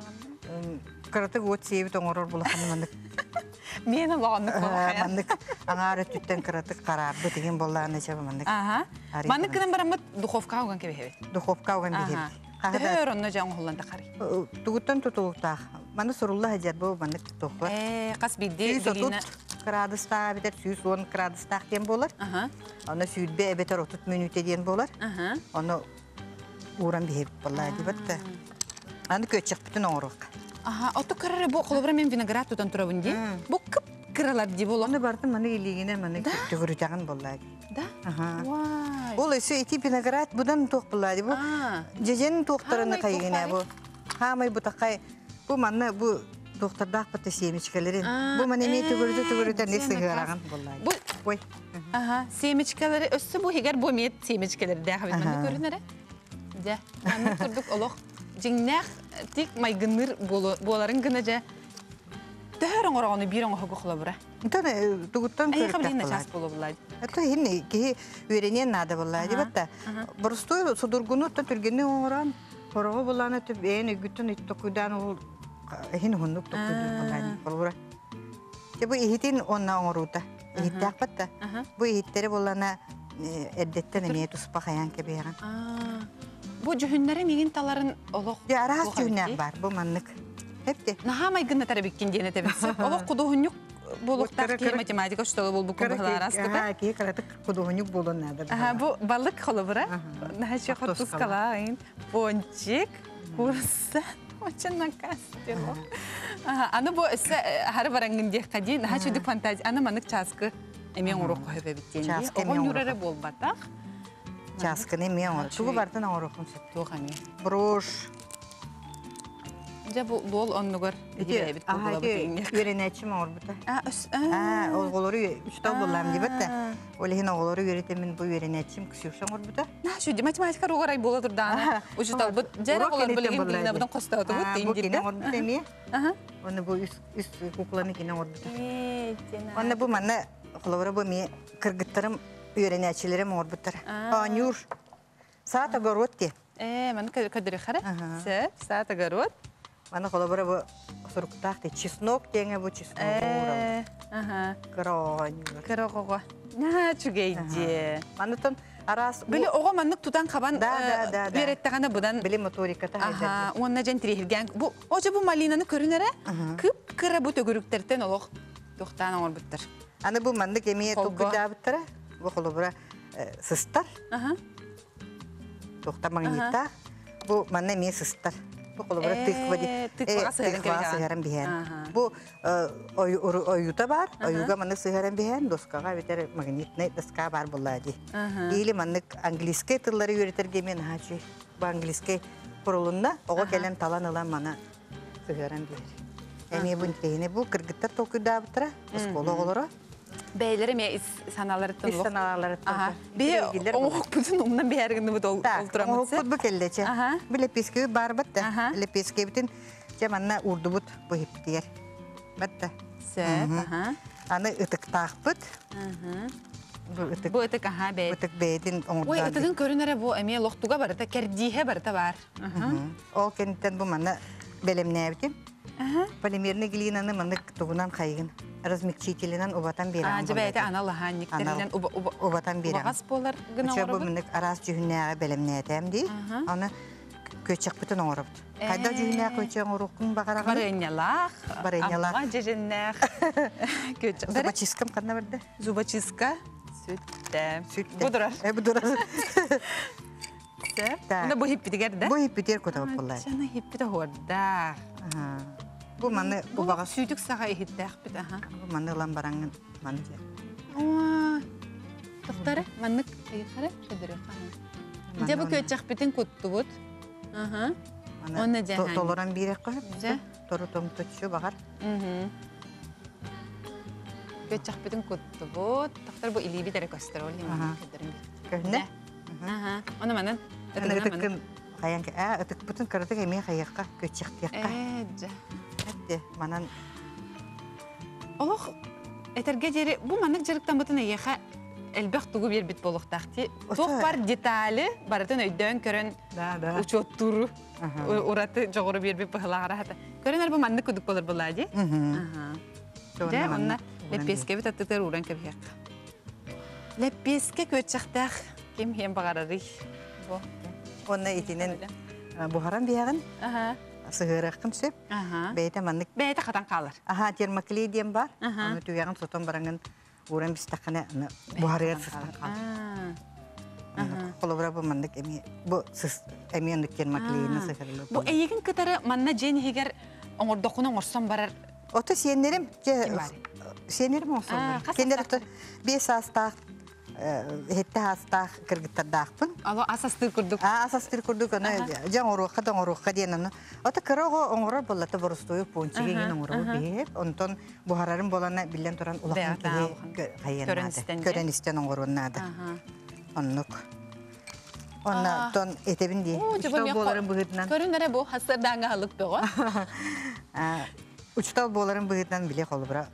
кыратык уот сиэбит оҥорор булахан маннык Миэнэ олоҕоннук маннык аҥаар өттүттэн кыратык хараарбыт игин боллааны чэ маннык. Маннык гынан бараммыт духовкаҕа уган кэбиһэбит. Духовка уган биһэбит. Төһө онно дьэ оҥоһуллан тахарый? Тугуттан тутулуктаах. Маны сурулла сылдьар бу маннык туохпар. Хас биирдии 130 градустаах эбэтэр 110 градустаах диэн буолар. Аны сүүрбэ эбэтэр 30 мүнүүтэ диэн буолар. Ону ууран биһэбит буоллаа дибат да. Аны көччөхпүтүн оҥоруохха. Аха, ото кырары бу холобура мен виноград тутан турабын дии. Бу кып кыралар дии боло. Оны бартын маны илиигинэ маны төгүрүтэҕин буоллаа дии. Да? Вай. Ол өссө ити виноград будан туох буоллаа дии бу. Дьэдьэн туохтарыны хайыгына бу. Хаамай бутакай бу манна бу туохтардаах бата семечкалэрин. Бу маны эмиэ төгүрүтэ төгүрүтэ не сыһыараҕын буоллаа. Бу Ой. Аха, семечкалары өссө бу иһигэр бу эмиэ семечкалэрдээх эбит. Манна көрүнэрэ. Дьэ, маннык курдук олох дьиҥнээх тик майгынныыр буоларын гына дьэ төһөр оҥороҕону биир оҥоһугу холобура. Онтон тугуттан Эйиэхэ билигин начаас буолуо Это иһин киһи үөрэниэн наада буолла дибатта. Боростуой судургуну түргэнник оҥорон, хороҕо булаана түп бэйэн өйгүттэн токуйдаан ол иһин уһуннук токуйдуур буолаан холобура. Дьэ бу иһитин онна оҥоруута. Иһиттээх да. Бу иһиттэри буллана эрдэттэн эмиэ туспа хайаан кэбиһэҕин. Бу дьүһүннэрин мигин таларын олох Дьэ араас дьүһүннээх баар бу маннык. Хепте. Наһаа майгыннатар эбиккин диэн этэбин. Олох худуоһунньук буолуохтаах киһи математика учуутала болбуккун быһылаараскыта. Киһи кыратык худуоһунньук буолуон наада. Бу балык холобура. Наһаа хортускалаах пончик, курса. Очень наказ дело. Аны бу өссө хары бараңгын диэххэ дии. Наһаа чүдүк фантазия. Аны манык чааскы эмиэ оҥоруох көһөбөбүт диэн. Чааскы Оҕо ньуурара буолбатах. Чааскыны эмиэ оҥор. Тугу бартын оҥоруоххун сөп. Туох эмиэ. Брошь. Дьэ бу луол оннугар биһирээбит курдулабыт иҥҥэ. Үөрэнээччим оҥорбута. Аа, оҕолору учуутал буоллаам диэбэт да. Ол иһин оҕолору үөрэтэммин бу үөрэнээччим Ксюша оҥорбута. Наша математика ругарай буола турдаана. Учуталбыт дьэ оҕолор билигин глинабытын хостоотубут Бу кини оҥорбута эмиэ. Оны бу үс кукланы кини оҥорбута. Онно бу манна холобура бу эмиэ кыргыттарым үөрэнээччилэрим оҥорбуттар. Оонньуур. Саат огород ди. Э, маны көдөрүхара. Сөп, саат огород. Маны холобура бу суруктаах ти чеснок диэҥэ бу чеснок уураллар. Аха. Кыра оонньуур. Кыра оҕоҕо. Наһаа үчүгэй дии. Манытын араас Били оҕо маннык тутан хабан Да, да, да, да. үөрэттэҕинэ быдан били моториката Аха, уонна дьэн тириһиргээн бу очо бу малинаны көрүн эрэ кып кыра бу төгүрүктэртэн олох тохтаан оҥорбуттар. Аны бу маннык эмиэ Холбо. толкуйдаабыттара. Бу холобура сыстар. Туохта магниттаах. Бу манна эмиэ сыстар. Бу холобура тыква тыкваҕа сыһыаран тыкваҕа сыһыаран биһээн. Бу ойуута бар, ойууга маннык сыһыаран биһээн, доскаҕа эбэтэр магнитнай доска бар буоллаа дии. Или маннык английскай тыллары үөрэтэргэ эмиэ наһаа үчүгэй. Бу английскай курулунна, оҕо кэлэн талан ылан мана сыһыаран биэрэр. Эмиэ бу интэриэһинэй бу кыргыттар толкуйдаабыттара, оскуола оҕолоро. Бэйэлэр эмиэ ис санааларыттан Ис санааларыттан. Биһи оҥоһукпутун умнан биһэргиннибит ол тураммыт. Оҥоһукпут бу кэллэчэ. Бу лэппиэскэбит баарбат да. Лэппиэскэбитин дьэ манна уурдубут бу иһиппитигэр. Батта. Сөп, Аны ытыктаахпыт. Бу ытык. Бу ытык аха бэйэ. Ытык бэйэтин оҥордоон. Ой, ытыгын көрүн эрэ бу эмиэ лохтуга барыта, кэрдииһэ барыта бар. Ол кэнниттэн бу манна бэлэмнээбитим. Полимерный глинаны маннык тугунан хайыгын размягчителинэн убатан биэрэҕин. Дьэ бэйэтэ анал аһаанньыктарынан убатан биэрэҕин. Убаҕас буолар гына оҥоробут. Бу маннык араас дьүһүннээҕи бэлэмнээтэм дии. Аны көччөхпүтүн оҥоробут. Хайдах дьүһүннээх көччөх оҥоруоххун баҕараҕын? Барыанньалаах, Барыанньалаах. Амма дьэдьэннээх көччөх. Зубочисткам ханна барда? Зубочистка сүттэ. Сүттэ. Бу турар. Бу турар. Мына бу хиппитигэр да? Бу хиппитигэр кутабыт буоллар. Чана хиппит оһуордаах. Бу маны убаҕас. Сүүтүк саҕа иһиттээхпит аха. Бу маны ылан бараҥҥын маны дьэ. Тохтары маннык ыйхары көдөрүөххэ. Дьэ бу көччөхпүтүн куттубут. Аха. Онно дьэ. Толорон биэрэххэ сөп. Торутум туччу баҕар. Көччөхпүтүн куттубут. Тохтор бу илиибит эрэ көстөр ол иһин көдөрүн. Көһүнэ? Аха. Оны манан ытыккын хайан аа ытыкпытын кыратык эмиэ хайыахха көччөхтиэххэ. Ээ дьэ. Этте манан Олох этэргэ диэри бу маннык дьарыктаммытын эйиэхэ элбэх тугу биэрбит буолуохтаах дии. Туох бар детали барытын өйдөөн көрөн учуоттууру ураты дьоҕуру биэрбит быһылааҕара хата. Көрөн эр бу маннык кудук болар булаа дии. Дьэ, онна лэппиэскэбит аттытыгар ууран кэбиһиэххэ. Лэппиэскэ күөччэхтээх ким иһиэн баҕарарый? Бу. Онно итинэн Буһаран биһэҕин. Сыһыарыаххын сөп. Бэйэтэ маннык. Бэйэтэ хатан хаалар. Аха, термоклей диэн бар. Аны түгэҕин сотон бараҥын ууран бистэххинэ буһарыгар сыстан хаалар. Холобура бу маннык эми бу сыс эми оннук термоклейина сыһырылы. Бу эйигин кытары манна дьиэн иһигэр оҥордоххуна оҥорсон барар. Ото сиэннэрим сиэннэрим оҥорсоллор. Кинилэр 5 саастаах иһитте хаастаах кыргыттардаахпын. Ало ас астыыр курдук. Ас астыыр курдук аны дьэ оҥоруохха да оҥоруохха диэн аны. Ото кыра оҕо оҥорор буоллата боростуойу пончиги иҥин оҥорору биһип. Онтон буһарарын буолана биллэн туран улахан киһи хайыан наада. Көрөн истэн оҥоруон наада. Оннук. Онна тон этэбин дии. Учутал буоларын быһыытынан. Көрүн эрэ бу хасырдааңа халык бөҕө. Учутал буоларын быһыытынан биле холобура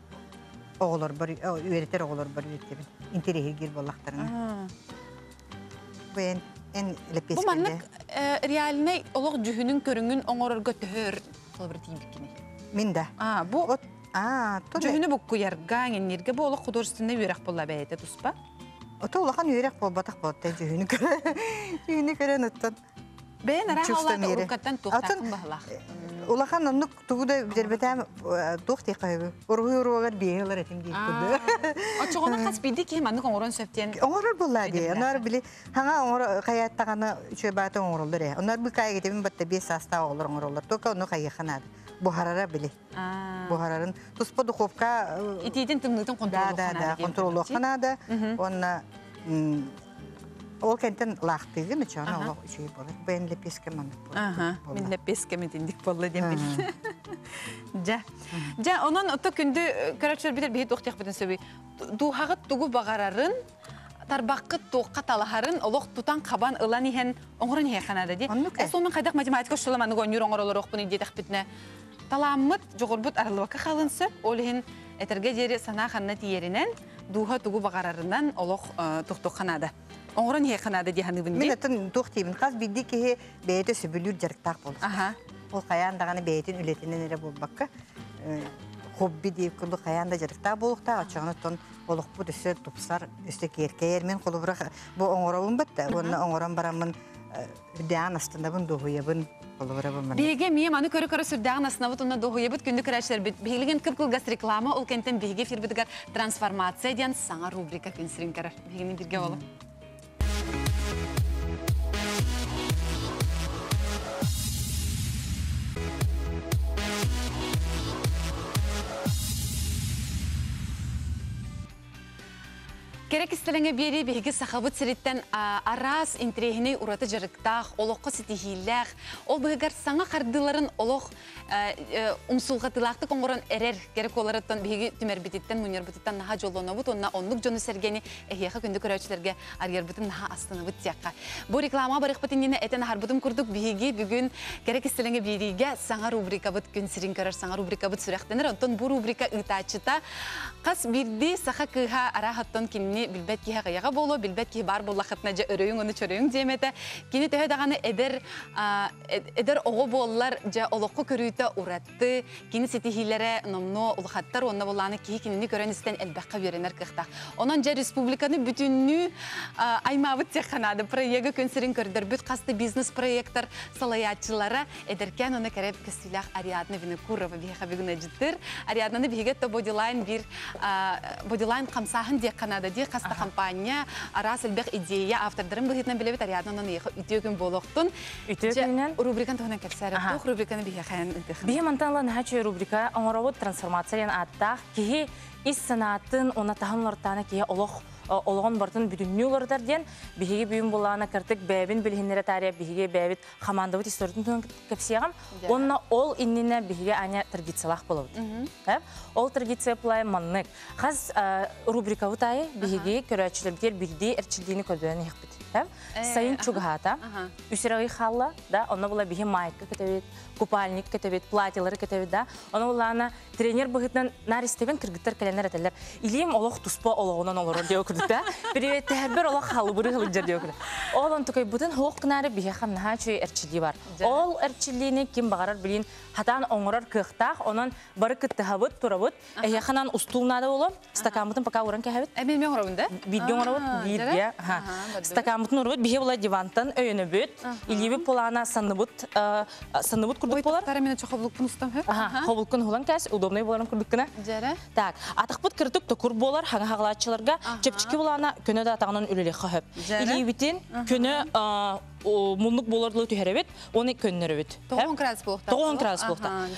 оҕолорбор үөрэтэр оҕолорбор үөрэтэбин интэриэһиргиир буоллахтарына бу эн эн Бу маннык реальнай олох дьүһүнүн көрүҥүн оҥорорго төһө өр холобур тиийбиккиний? Мин да. А, бу дьүһүнү буккуйарга, иҥинниргэ бу олох художественный үөрэх буолла бэйэтэ туспа. Ото улахан үөрэх буолбатах буолта дьүһүнү көрөн. Дьүһүнү көрөн оттон Бэйэн араха олаата уруккаттан туохтааххын баһылаах. Улахан оннук тугу да билэрбэтээм туох диэххэ уруһуй уруогар биэһи ылар этим диир курдук. Оччоҕуна хас биирдии киһи маннык оҥорон сөп диэн. Оҥорор буоллаа дии. Онор били хаҥа оҥоро хайааттаҕына үчүгэй баата оҥороллор ээ. Онор бу каайга этибин батта 5 саастаах оҕолор оҥороллор. Только ону хайыахха наада. Буһарара били. Буһарарын туспа духовка итиитин тымныытын контроллуохха наада. Да, контроллуохха наада. Уонна Ол кэнтэн лаахтыыгын очоона олох үчүгэй буолар. Бу эн лэпиэскэ маннык буолла. Мин лэпиэскэ митиндик буолла диэн бил. Дьэ. Дьэ, онон ото күндү көрөччүлэрбитер биһи туох диэхпитин сөбүй. Дууһаҕыт тугу баҕарарын, тарбаххыт туохха талаһарын олох тутан хабан ылан иһэн оҥорон иһиэххэ наада дии. Эс онон хайдах математика ошшола маннык оонньуур оҥоролоруохпун диэтэхпитинэ талааммыт, дьоҕурбут арыллыбакка хаалын сөп. Ол иһин этэргэ диэри санаа ханна тиийэринэн дууһа тугу баҕарарынан олох тохтуохха наада. Оҥорон иһиэххэ наада дии саныыбын дии. Мин атын туох диибин, хас биирдии киһи бэйэтэ сөбүлүүр дьарыктаах буолуохтаах. Ол хайаан даҕаны бэйэтин үлэтинэн эрэ буолбакка, хобби диир курдук хайаан да дьарыктаах буолуохтаах. Оччоҕуна оттон олохпут өссө тупсар, өссө киэркэйэр. Мин холобура бу оҥоробун бытта, уонна оҥорон бараммын үрдээҕин астынабын, дуоһуйабын, холобура Биһиги эмиэ маны көрө-көрө сүрдээҕин астынабыт уонна дуоһуйабыт күндү көрөөччүлэрбит. Биһигилигин кып-кылгас реклама, ол кэнтэн биһиги эфирбитигэр трансформация диэн саҥа рубрика күн сирин көрөр. Биһигини биргэ болу. Кэрэ кистэлэҥэ биэрии биһиги Сахабыт сириттэн араас интэриэһинэй ураты дьарыктаах, олоххо ситиһиилээх, ол быһыгар саҥа хардыыларын олох умсулҕатыылаахтык оҥорон эрэр кэрэ куоларыттан биһиги түмэрбититтэн, мунньарбытыттан наһаа дьоллонобут уонна оннук дьону-сэргэни эһиэхэ күндү көрөөччүлэргэ арыйарбытын наһаа астынабыт диэххэ. Бу рекламаҕа барыахпыт иннинэ этэн аһарбытым курдук биһиги бүгүн Кэрэ кистэлэҥэ биэриигэ саҥа рубрикабыт күн сирин көрөр саҥа рубрикабыт сүрэхтэнэр. Онтон бу рубрика ыытааччыта хас биирдии саха кыыһа арааһаттан кинини билбэт киһи аҕыйаҕа буолуо, билбэт киһи баар буоллаххытына дьэ өрөйүҥ ону чөрөйүҥ диэм этэ. Кини төһө даҕаны эдэр эдэр оҕо буоллар дьэ олоххо көрүүтэ ураты, кини ситиһиилэрэ номнуо улахаттар уонна буоллаҕына киһи кинини көрөн истэн элбэххэ үөрэнэр кыахтаах. Онон дьэ республиканы бүтүннүү аймаабыт диэххэ наада. Проегы күн сирин көрдөрбүт хас да бизнес-проектар салайааччылара эдэркээн уонна кэрэ көстүүлээх Ариадна Винокурова биһиэхэ бүгүн ыалдьыттыыр. Ариаднаны биһиги то Бодилайн биир Бодилайн хамсааһын диэххэ наада дии хас да компания араас элбэх идея автордарын быһыытынан билэбит Ариадна онон эйиэхэ үтүө күн буолуохтун. Үтүө күнүнэн. Рубрикан туһунан кэпсээр. Туох рубриканы биһиэхэ ыытыаххын? Биһи мантан ыла наһаа үчүгэй рубрика оҥоробут трансформация диэн ааттаах киһи ис санаатын уонна таһым олортаана киһи олох олоҕун барытын бүтүннүү уларытар диэн биһиги бүгүн булаана кыртык бэйэбин билиһиннэрэ таарыйа биһиги бэйэбит хамаандабыт историятын туһунан кэпсиэҕим уонна ол иннинэ биһиги аня традициялаах буолабыт ол традиция плай маннык хас рубрикабыт аайы биһиги көрөөччүлэрбитигэр биирдии эрчиллиини көрдөрөн иһэхпит сайын чугаһаата үс эрэ ый хаалла да онно була биһи майка кэтэбит. купальник кэтэбит, платьелары кэтэбит да. Ону буллаана тренер быһыытынан наар истэбин кыргыттар кэлэннэр этэллэр. Илиим олох туспа олоҕунан олорор диэ курдук да. Приветтэһэрбэр олох халыбыры сылдьар диэ курдук. Ол онтукайбытын хуох гынаары биһиэхэ наһаа үчүгэй эрчиллии бар. Ол эрчиллиини ким баҕарар билин хатаан оҥорор кыахтаах, онон бары кыттыһабыт, турабыт. Эһиэхэ устуул наада боло. Стакаммытын пока уран кэһэбит. Эми мен оҥоробун да? Бииргэ оҥоробут, бииргэ. Стакаммытын урбут, биһи була дивантан өйөнөбүт. Илиибит пулаана санныбыт, санныбыт курдук болар. Ой, мен хобулукпун устам хөп. Хобулуккун хулан кэс, удобный боларын курдук кына. Жара. Так, атахпыт кыртык токур болар, хаҥа хаҕалааччыларга чэпчэки булаана көнө да атаҕынан үлэлиэххэ хөп. Илиибитин көнө муннук болар түһэрэбит, оны көннөрөбүт. 90 градус буолуохтаах. 90 градус буолуохтаах.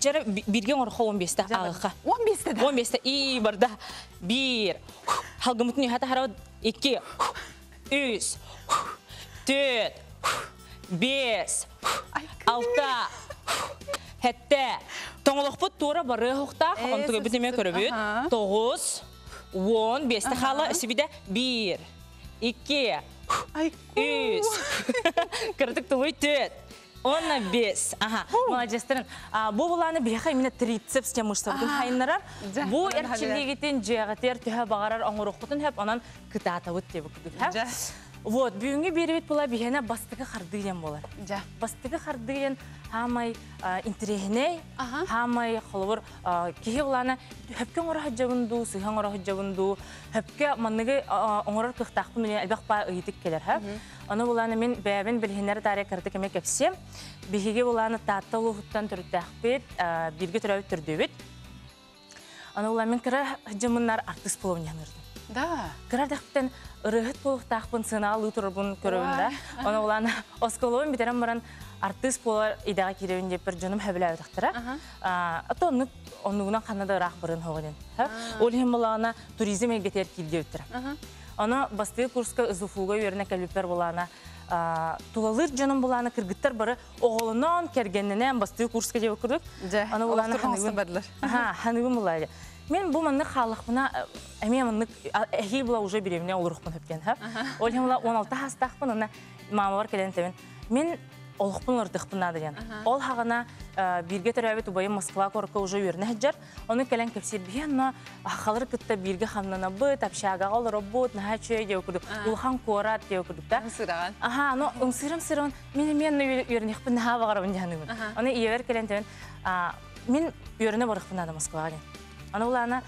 Жара бирге оҥорхо 15-те ааҕыха. 15-те да? 15-те и барда. 1 халгымытын үһэ таһарабыт 2 3 4 5 6 7 Тоҥолохпут туора барыа хуктаах, онтугайбыт эмиэ көрөбүт. 9 10 5-те хаала өссө 1 2 3 Кырытык тулуй 4 Онна 5. Аха, молодецтарын. Бу буланы биһиэхэ именно трицепс тем мышцабытын хайыннарар. Бу эрчиллиигитин дьиэҕитигэр төһө баҕарар оҥоруоххутун сөп, онон кытаатабыт диэбит курдук. Вот, бүгүҥҥү биэрибит була биһиэнэ бастакы хардыы диэн буолар. Бастакы хардыы диэн хаамай интэриэһинэй, хаамай холобур киһи булаана хөпкө оҥоро сылдьабын дуу, сыһа оҥоро сылдьабын дуу, хөпкө манныгы оҥорор кыахтаахпын диэн элбэх баа ыйытык кэлэр. Ону булаана мин бэйэбин билиһиннэр таарыйа кыратык эмэ кэпсиэм. Биһиги булаана Таатта улууһуттан төрүттээхпит, бииргэ төрөөбүт төрдүбүт. Ону булаан мин кыра дьыммыннар артыыс буолуом диэн Да. Кыра дэхтэн ырыһыт буолуохтаахпын сыанаҕа турарбын көрөбүн да. Ону булаана оскуолабын бүтэрэн баран артыыс буолар идэҕэ киирэбин диэппэр дьонум сөбүлээбэтэхтэрэ. Ото оннук оннугунан ханна да ыраах барын хоҕо диэн. Ол иһин булаана туризм эйгэтигэр киирдиэбиттэрэ. Ону бастыгы курска ЗУФУга үөрэнэ кэлбиппэр булаана тулалыыр дьонум булаана кыргыттар бары оҕолонон кэргэннэнэн бастыгы курска диэбит курдук. Аны булаана ханыгын ханыгын булаа. Мен бу маннык хааллахпына эмиэ маннык эһиил була уже беременна олорухпун хөптен ха. Ол иһин була 16 хастаахпын ана мамалар кэлэн тебин. Мен олохпун олордухпун наада диэн. Ол хаҕана бииргэ төрөөбүт убайым Москва куоракка уже үөрэнэ сылдьар. Ону кэлэн кэпсиир биһиэн но халыр кытта бииргэ хамнанабыт, общагаҕа олоробут, наһаа үчүгэй диэ курдук. Улахан куорат диэ курдук да. Ымсыраҕан. Аха, ну ымсыырым сырын мин эмиэ үөрэниэхпин наһаа баҕарабын диэн Аны ийэбэр кэлэн тебин мин үөрэнэ барыахпын наада Москваҕа диэн. Аны улаана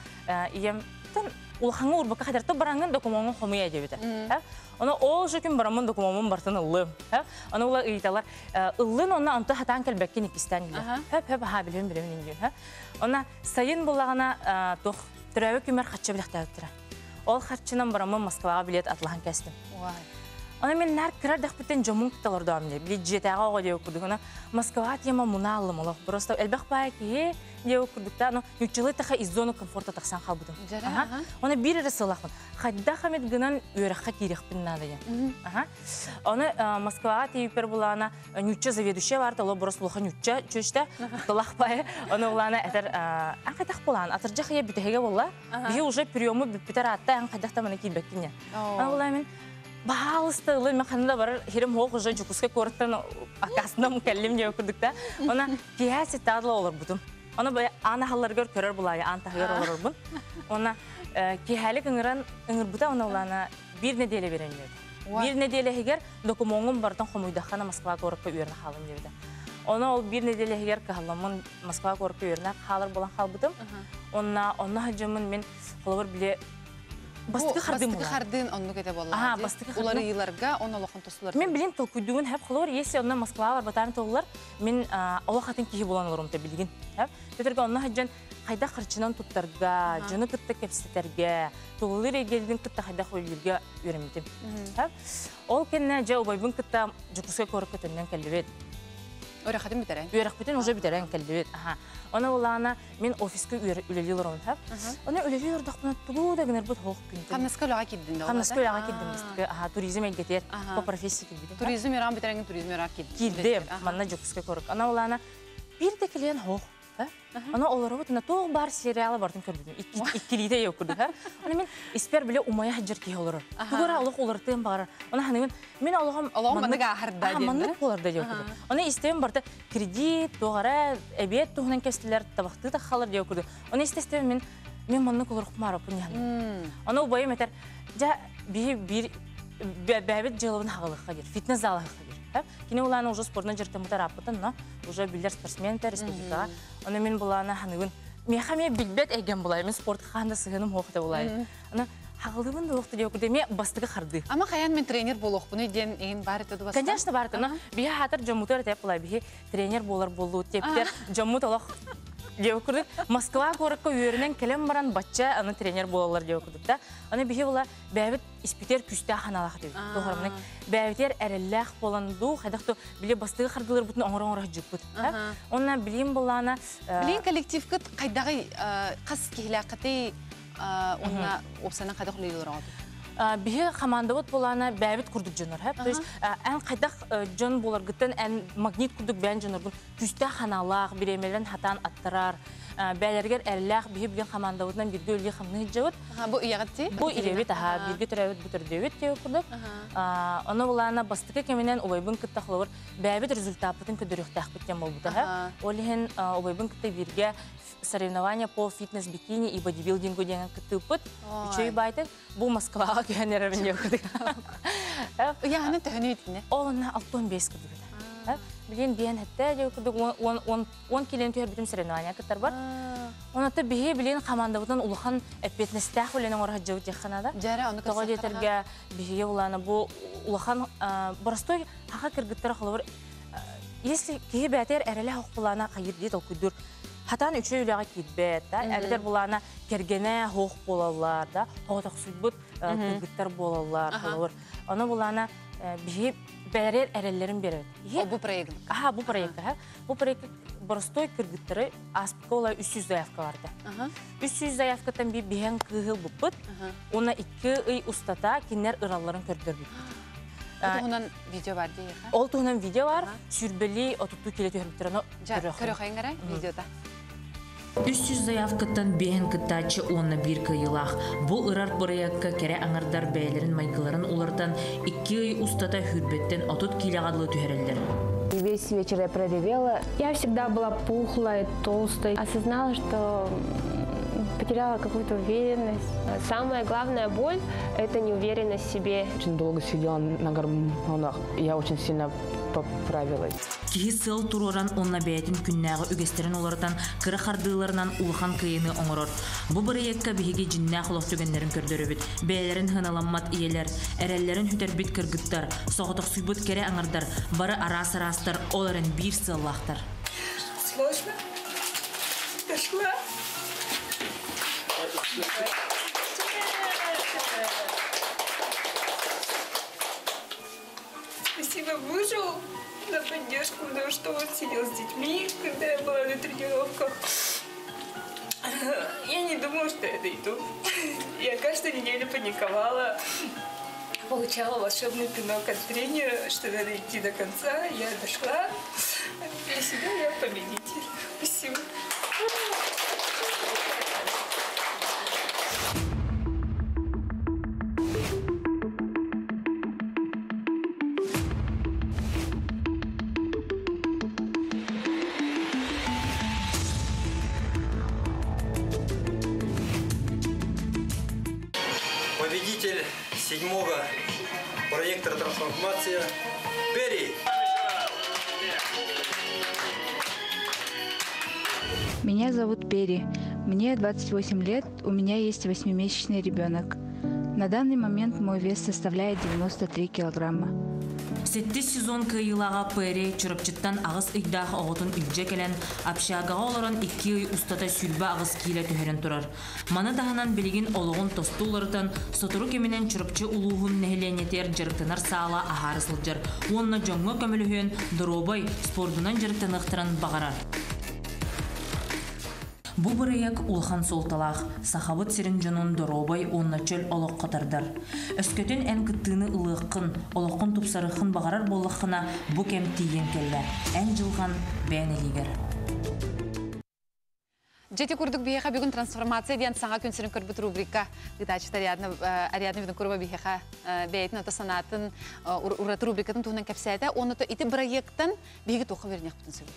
ийэм улахаҥҥа урбакка хатарта бараҥҥын докумуоҥҥун хомуйа диэбитэ. Ону ол же күн бараммын докумуоммун бартын ыллым. Аны ула ыйыталар ыллын онно онто хатаан кэлбэккин иккистээн диир. Хөп хөп аха билим билим диир. Она сайын буллаҕына туох төрөөбүт күмэр хаччы билэхтээбиттэрэ. Ол харчынан бараммын Москваҕа билет атлаһан кэстим. Оны мен нар кырар дэхпиттен жомун кытталордоом дии. Били дьиэтээҕи оҕо диэбит курдук. Оны Москваҕа тема мунааллым олох. Просто элбэх баай киһи диэбит курдук та. Ну, ньуччалыы таха из зоны комфорта тахсан халбытым. Оны биир эрэ сылахпын. Хайдах эмит гынан үөрэххэ киириэхпин наада диэн. Оны Москваҕа тиийиппэр булаана ньучча заведующая бар, толо борос улахан ньучча чөчтэ тылах бай. Оны улаана этер ан хайдах булаан атырдьах ия бүтэһигэ буолла. Биһи уже приему бүппүтэр аатта ан хайдах таманы киирбэккин. Аны улаа мен баалыста ылы мен ханна да барар хирим хоох уже Дьокуускай куораттан акасынан кэллим диэ курдук да. Она киһэ ситтаадыла олорбутум. Оны аан аһалларыгар көрөр булаайы аан таһыгар олорорбун. Она киһэлик ыҥыран ыҥырбыта она улаана биир нэдиэлэ берен диэбит. Биир нэдиэлэһигэр докумуоҥҥун бартан хомуйдаххана Москва куоракка үөрэнэ хаалын диэбитэ. Оны ол биир нэдиэлэһигэр кыһалламмын Москва куоракка үөрэнэ хаалар буолан хаалбытым. Онна онно сылдьаммын мен холобур биле бастакы хардыым Бастакы хардыын оннук этэ буолла. Аха, бастакы хардыым. Уларыйыыларга он олохон тосулар. Мен билин толкуйдугун хэп холобур, если онно Москва барбатаан толлар, мен олох атын киһи буолан олорум та билигин. Төтөргө онно сылдьан хайдах харчынан туттарга, дьону кытта кэпсэтэргэ, тулалыыр эйгэлэрин кытта хайдах үлэлииргэ үөрэммитим. Ол кэннэ дьэ убайбын кытта Дьокуускай куоракка төннөн кэллибит. Үөрэххитин бүтэрэн. Үөрэхпитин уже бүтэрэн кэллибит. Оны улаана мен офиска үлэлии олоробун. Оны үлэлии олордохпуна тугу да гынарбыт хоох күн. Хамнаска үлэҕэ киирдин да. Хамнаска үлэҕэ киирдим бастакы. Аха, туризм эйгэтигэр по профессии киирбитим. Туризм үөрэҕин бүтэрэн туризм үөрэҕэ киирдим. Киирдим. Манна Дьокуускай куоракка. Ана улаана бир да клиент хоох. Аны олоробут, на туох бар сериалы бартын көрбүтүм. Иккилиите yok курдук. Аны мен испер биле умая хаджар киһи олорор. Тугара олох олортыым баҕарар. Оны ханыбын мен олоҕум Олоҕум маннык ааһарда диэн. Маннык болар да диэн курдук. Оны истебин барта кредит, тугара эбиэт туһунан кестилер, табахтыы тахалар диэн курдук. Оны истестебин мен мен маннык олорукмаар опун яхны. Оны убайым этер, жа би бир бэбит дьыалабын хагалыкка дир, фитнес залыхка дир. Кини улааны уже спортна жыртымытар аппытын, но уже билер спортсментер республикаға. Оны мен булааны ханыбын меха ме билбет эгем булай, мен спортка ханда сыгыным хоохта булай. Аны хагалыбын да оқты деп ме бастыгы харды. Ама хаян мен тренер болуохпуну диэн эгин бар этэ дубаста? Конечно, бар этэ. Биһи хатыр жоммутар этеп булай, биһи тренер болар болу тептер жоммут олох деп курдук. Москва городка үйөрүнөн келем баран бачча аны тренер болалар деп курдук да. Аны биһи була бэбит испитер күстә ханалах деп. Тохормны бэбитер эреллэх болан ду хадахту биле бастыгы хардылар бутун оңор-оңор жыппыт. Онна билим булана Билин коллектив кыт кайдагы кас кихилакаты онна опсанан кайдак үлелер Биһи командабыт булана бәбит курдук жонор, То есть ән кайдак жон болар гыттан ән магнит курдук бән жонор күстә ханалах, биремелен хатан аттарар, бәлергер әрләх биһи билген командабытынан бирге өлге хамны жабыт. Бу иягатти? Бу илебит, аха, бирге төрәбит, бу төрдөбит деп курдук. Оны булана бастыкы кеменен убайбын кытта хловыр бәбит результатын көдөрөхтәх биткән болбута. Олихин убайбын кытта бирге соревнования по фитнес-бикини и бодибилдингу деген кытыпыт. Үчөй байтык. Бу Москваға күйәнеребин деп кытык. Яғаны төһөнү итине? Олына 65 кытык. Билен биен хәтта деп кытык 10 килен түйер бүтүн соревнования кыттар бар. Онаты бихи билен командабытын улахан эппетнестәх үленең орха жабыт яханада. Жара, оны Тоҕо диэтэргэ биһиге улаана бу улахан боростой хаха кыргыттара холобур. Если киһи бээтэр эрэлэ хохпулаана хайыр диет олкуйдур. Хатан үчө үлэҕэ киирбэт, да, эбэтэр булаана кергене хоох буолаллар, да, хоотохсуйбут кыргыттар буолаллар, холобур. Ону булаана биһи бэрэр эрэллэрин берет. Бу проект. Аха, бу проект, аха. Бу проект боростой кыргыттары аспыка ола 300 заявка барды. 300 заявкатан би биһэн кыһыл буппут. Уна 2 ый устата кинер ыралларын көрдөрбүт. Ол туһунан видео бар дии, ха? Ол туһунан видео бар. Сүрбели отутту келе түһөрбүттөр. Аны Жа, көрөхөн. көрөхөн видеода. 300 заявкаттан бэһин кыттааччы уонна биир кыйылаах. Бу ырар проектка кэрэ аҥардар бэйэлэрин майгыларын улартан 2 ый устата хүрбэттэн 30 киилэҕэ түһэрэллэр. Весь вечер я проревела. Я всегда была пухлой, толстой. Осознала, что потеряла какую-то уверенность. Самая главная боль – это неуверенность в себе. Очень долго сидела на гормонах. Я очень сильно поправилась. Киһи сыл туруоран онна бэйэтин күннээҕи үгэстэрин олоротан кыра хардыыларынан улахан кыйыны оҥорор. Бу бырайыакка биһиги дьиннээх олох түгэннэрин көрдөрөбүт. Бэйэлэрин хыналаммат ийэлэр, эрэллэрин хүтэрбит кыргыттар, соҕотохсуйбут кэрэ аҥардар, бары араас-араастар, ол эрэн биир сыаллаахтар. Сложно? Дошла? Спасибо мужу за поддержку, потому что он сидел с детьми, когда я была на тренировках. Я не думала, что я дойду. Я каждую неделю паниковала. Получала волшебный пинок от тренера, что надо идти до конца. Я дошла. Для себя я победитель. Спасибо. Победитель 7-го проекта «Трансформация» Перри. Меня зовут Перри. Мне 28 лет, у меня есть 8-месячный ребенок. На данный момент мой вес составляет 93 килограмма. Сэттис сезон кыйылаға Перри Чурапчыттан ағыс ыйдаах оҕотун илдьэ кэлэн, общагаҕа олорон 2 ый устата сүүрбэ аҕыс киилэ түһэрэн турар. Маны таһынан билигин олоҕун тосту уларытан, сотору кэминэн Чурапчы улууһун нэһилиэнньэтигэр дьарыктанар саала аһаары сылдьар. Уонна дьоҥҥо көмөлөһүөн доруобай спордунан дьарыктаныахтарын баҕарар. Бу бырайыак улахан суолталаах, сахабыт сирин дьонун доруобай уонна чөл олоххо тардар. Өскөтүн эн кыттыыны ылыаххын, олоххун тупсарыаххын баҕарар буоллаххына, бу кэм тиийэн кэллэ. Эн дьылҕан бэйэн илиигэр. Дьэ ити курдук биһиэхэ бүгүн трансформация диэн саҥа күн сирин көрбүт рубрика ыытааччыта Ариадна Ариадна Винокурова биһиэхэ бэйэтин ото санаатын ураты рубрикатын туһунан кэпсээтэ. Уонна то ити бырайыактан биһиги туохха үөрэниэхпитин сөбүй?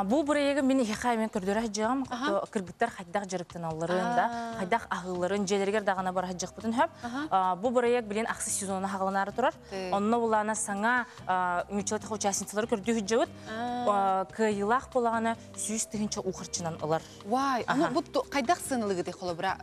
Бу бырайыагы мин эһиэхэ мен көрдөрө сылдьыаҕым. Кыргыттар хайдах дьарыктаналларын да, хайдах аһыылларын дьиэлэригэр даҕаны бара сылдьыахпытын сөп. Бу бырайыак билин ахсыс сезона хаҕаланаары турар. Онно булаана саҥа ньуччалатах участницалары көрдүү сылдьабыт. Кыайыылаах буолаҕына 100 000 уу харчынан ылар. Вай, аны бу хайдах сыаналыгытай холобура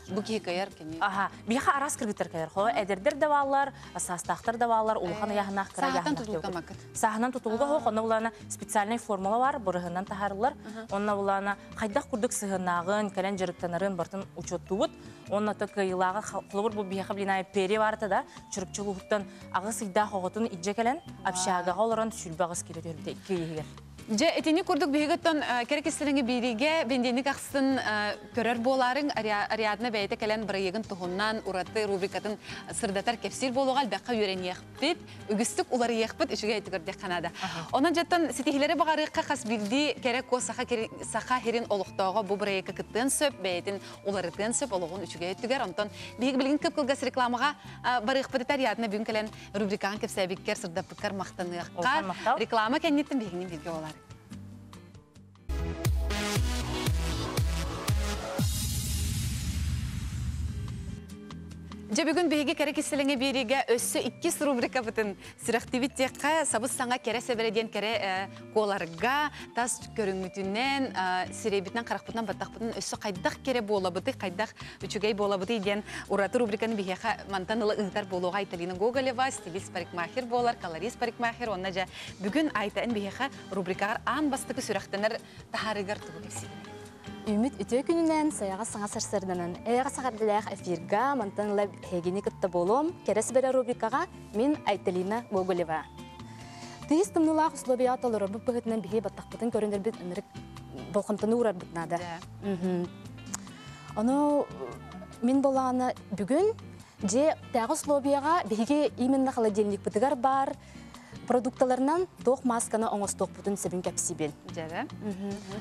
бу киһи кыайар кини? Аха, биһиэхэ араас кыргыттар кэлэр. Холо эдэрдэр да бааллар, саастаахтар да бааллар, улахан ыйааһыннаах кыра Сааһытан ыйааһыннаах тутулуктамаккыт. Сааһынан тутулуга суох, онно булаана специальнай формула бар, бырыһынан таһаарыллар. Онно булаана хайдах курдук сыһыаннааҕын, кэлэн дьарыктанарын бартын учуоттуубут. Онно то кыайыылааҕы холобур бу биһиэхэ блинай перья барыта да Чурапчы улууһуттан аҕыс ыйдаах оҕотун илдьэ кэлэн общагаҕа олорон 28 киилэ түһэрбитэ икки ый иһигэр. Дьэ, итини курдук биһиги оттон кэрэ кистэлэҥи биириигэ бэнидиэнньик ахсын көрөр буолаарыҥ Ариадна бэйэтэ кэлэн бырайыагын туһунан ураты рубрикатын сырдатар кэпсиир буолуоҕа элбэххэ үөрэниэхпит, үгүстүк уларыйыахпыт үчүгэй өттүгэр диэххэ наада. Онон дьэттэн ситиһиилэри баҕарыахха хас биирдии кэрэ куо саха, саха сирин олохтооҕо бу бырайыакка кыттыан сөп, бэйэтин уларытыан сөп олоҕун үчүгэй өттүгэр. Онтон биһиги билигин кып-кылгас рекламаҕа барыахпыт этэ Ариадна бүгүн кэлэн рубрикаҕын кэпсээбиккэр, сырдаппыккар махтаныахха. Реклама кэнниттэн биһигини бииргэ буолар. Дьэ бүгүн биһиги кэрэ кистэлэҥэ биэриигэ өссө иккис рубрикабытын сүрэхтибит диэххэ сабыс саҥа кэрэ сэбэрэ диэн кэрэ куоларга тас көрүҥмүтүнэн сирэйбитинэн харахпытынан баттахпытынан өссө хайдах кэрэ буолабытый хайдах үчүгэй буолабытый диэн ураты рубриканы биһиэхэ мантан ыла ыытар буолуоҕа Айталина Гоголева стилист парикмахер буолар колорист парикмахер уонна дьэ бүгүн Айта эн биһиэхэ рубрикаҕар аан бастакы сүрэхтэнэр таһаарыыгар тугу кэпсиигин Үмүт үтүө күнүнэн сайаҕа саҥа сарсыарданан эйэҕэ саҕардылаах эфирга мантан ыла эһигини кытта буолуом кэрэ сибэрэ рубрикаҕа мин Айталина Гоголева. Тыйыс тымныылаах условияҕа толорорбут быһыытынан биһи баттахпытын көрүнэрбит ынырык болҕомтону уурарбыт наада. Ону мин болаана бүгүн дьиэ тээҕи условияҕа биһиги именно холодильникпытыгар баар продукталарынан туох масканы оҥостуохпутун сөбүн кэпсиибин. Дьэ,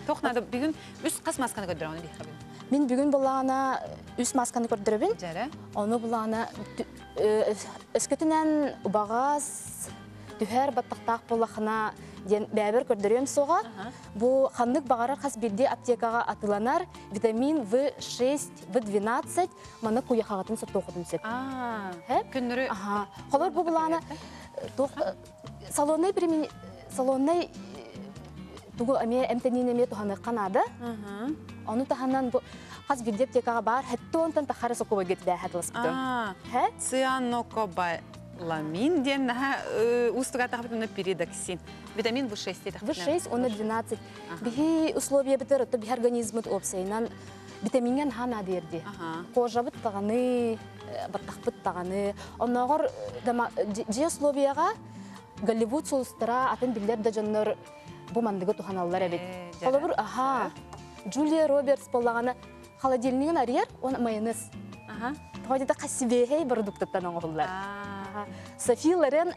Туох наада бүгүн үс хас масканы көрдөрөҕүн биһиэхэ Мин бүгүн булаана үс масканы көрдөрөбүн. Дьэрэ. Ону булаана өскөтүнэн убаҕас түһэр баттахтаах буоллахына диэн бэйэбэр көрдөрүөм суоҕа. Бу ханнык баҕарар хас биирдии аптекаҕа атыыланар витамин В6, В12 маны куйахаҕытын соттуоххутун сөп. Күннөрү Холор бу булаана туох салоннай салоннай тугу эмиэ эмтэниин эмиэ туһаныахха наада. Ону таһынан бу хас биирдии аптекаҕа баар хэттэ онтон тахара сокуобайга тибээһэ тыласпытым. Цианокобаламин диэн наһаа уустуга тахпытына передоксин. Витамин В6 В6 уонна 12. Биһи условиябытыр, отто биһи организмыт уопсайынан витамиҥҥа наһаа наадыйар дии. Кожабыт даҕаны, баттахпыт даҕаны. Оннооҕор дьиэ условияҕа Голливуд сулустара атын биллэр да дьоннор бу мандыгы туһаналлар эбит. Холобур, аха, Джулия Робертс буоллаҕына холодильнигын арыйар, он майонез. Тоҕо диэтэххэ сибиэһэй продуктыттан оҥоһуллар. Софи Лорен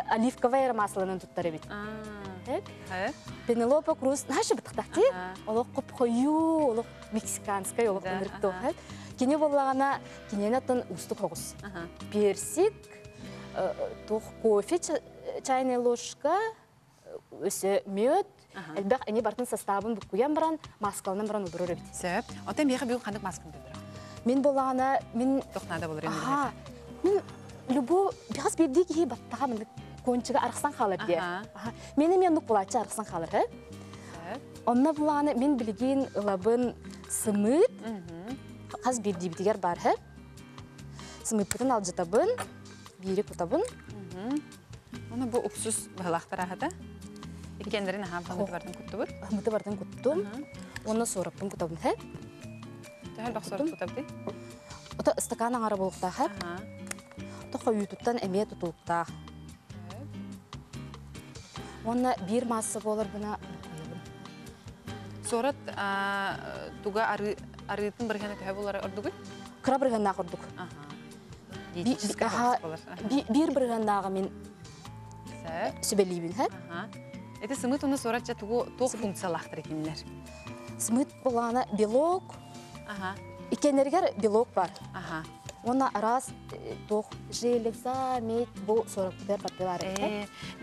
оливковай масланан туттар эбит. Пенелопа Круз наша бытахтахти олох хоп-хойуу, олох мексиканскай олох ынырык Кини буоллаҕына киниэнэ оттон уустук оҕус. Персик, туох кофе, чайная ложка, өссө мед, элбэх эни бартын составын буккуйан баран, маскаланан баран олорор эбит. Сөп. Оттон миэхэ бүгүн ханнык масканы көрдөрөҕүн? Мин буоллаҕына, мин... Туох наада болар Мин любу бихас биирдии киһи баттаха мындык кончига арахсан хаалар диye. Мен эми оннук булааччы арахсан хаалар, хэ? Онно булааны мин билигин ылабын сымыыт, хас биирдиибитигэр бар, хэ? Сымыыппытын алдьатабын, биири кутабын. Оны бу уксус баһылаахтар аһата. Иккиэннэрин аһаан хамыты бартын куттубут. Хамыты бартын куттум. Уонна суораппын кутабын, хэ? Төһө элбэх суорап кутабытый? Ото ыстакаан аҥара буолуохтаах, хэ? Ото хойуутуттан эмиэ тутулуктаах. Уонна биир маасса буолар гына буккуйабын. Суорат туга арыытын бырыһыана төһө буолара ордугуй? Кыра бырыһыаннаах ордук. Биир бырыһыаннааҕы мин сүбэлиибин. Ити сымыт уонна суорат дьэ тугу туох функциялаахтар итиннэр? Сымыт булаана белок. Икеннэригэр белок бар. Уонна араас туох железа, медь бу сорохтор бардылар.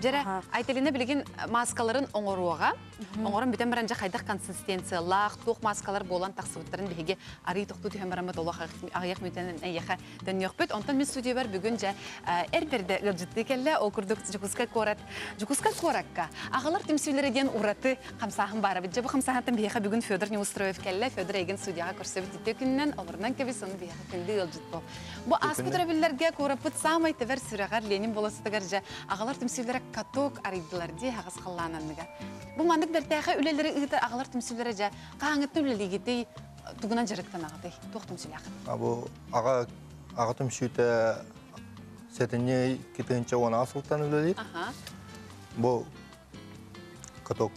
Дьэрэ, Айталина билигин маскаларын оҥоруоҕа. Оҥорон бүтэн баран дьэ хайдах консистенциялаах, туох маскалар буолан тахсыбыттарын биһиги арый тохтуу түһэн бараммыт олох аҕыйах мүнүүтэнэн эйиэхэ төннүөхпүт. Онтон мин студиябар бүгүн дьэ эр бэрдэ ыалдьыттыы кэллэ. Ол курдук Дьокуускай куорат Дьокуускай куоракка аҕалар түмсүүлэрэ диэн ураты хамсааһын баар эбит. Дьэ бу хамсааһынтан биһиэхэ бүгүн Федор Неустроев кэллэ. Федор эйигин студияҕа көрсөбүт үтүө күнүнэн олорунан кэбис, ону биһиэхэ күндү ыалдьыт буол. Бу ааспыт өрөбүллэргэ куораппыт саамай тэбэр сүрэҕэр Ленин болуоссатыгар дьэ аҕалар түмсүүлэрэ каток арыйдылар дии аһаҕас халлаан анныгар. Бу маннык бэртээхэй үлэлэри ыытар аҕалар түмсүүлэрэ дьэ хаһааҥҥыттан үлэлиигитий, тугунан дьарыктанаҕытый, туох түмсүүлээххит? Бу аҕа аҕа түмсүүтэ сэтинньи 2010 сылтан үлэлиир. Бу каток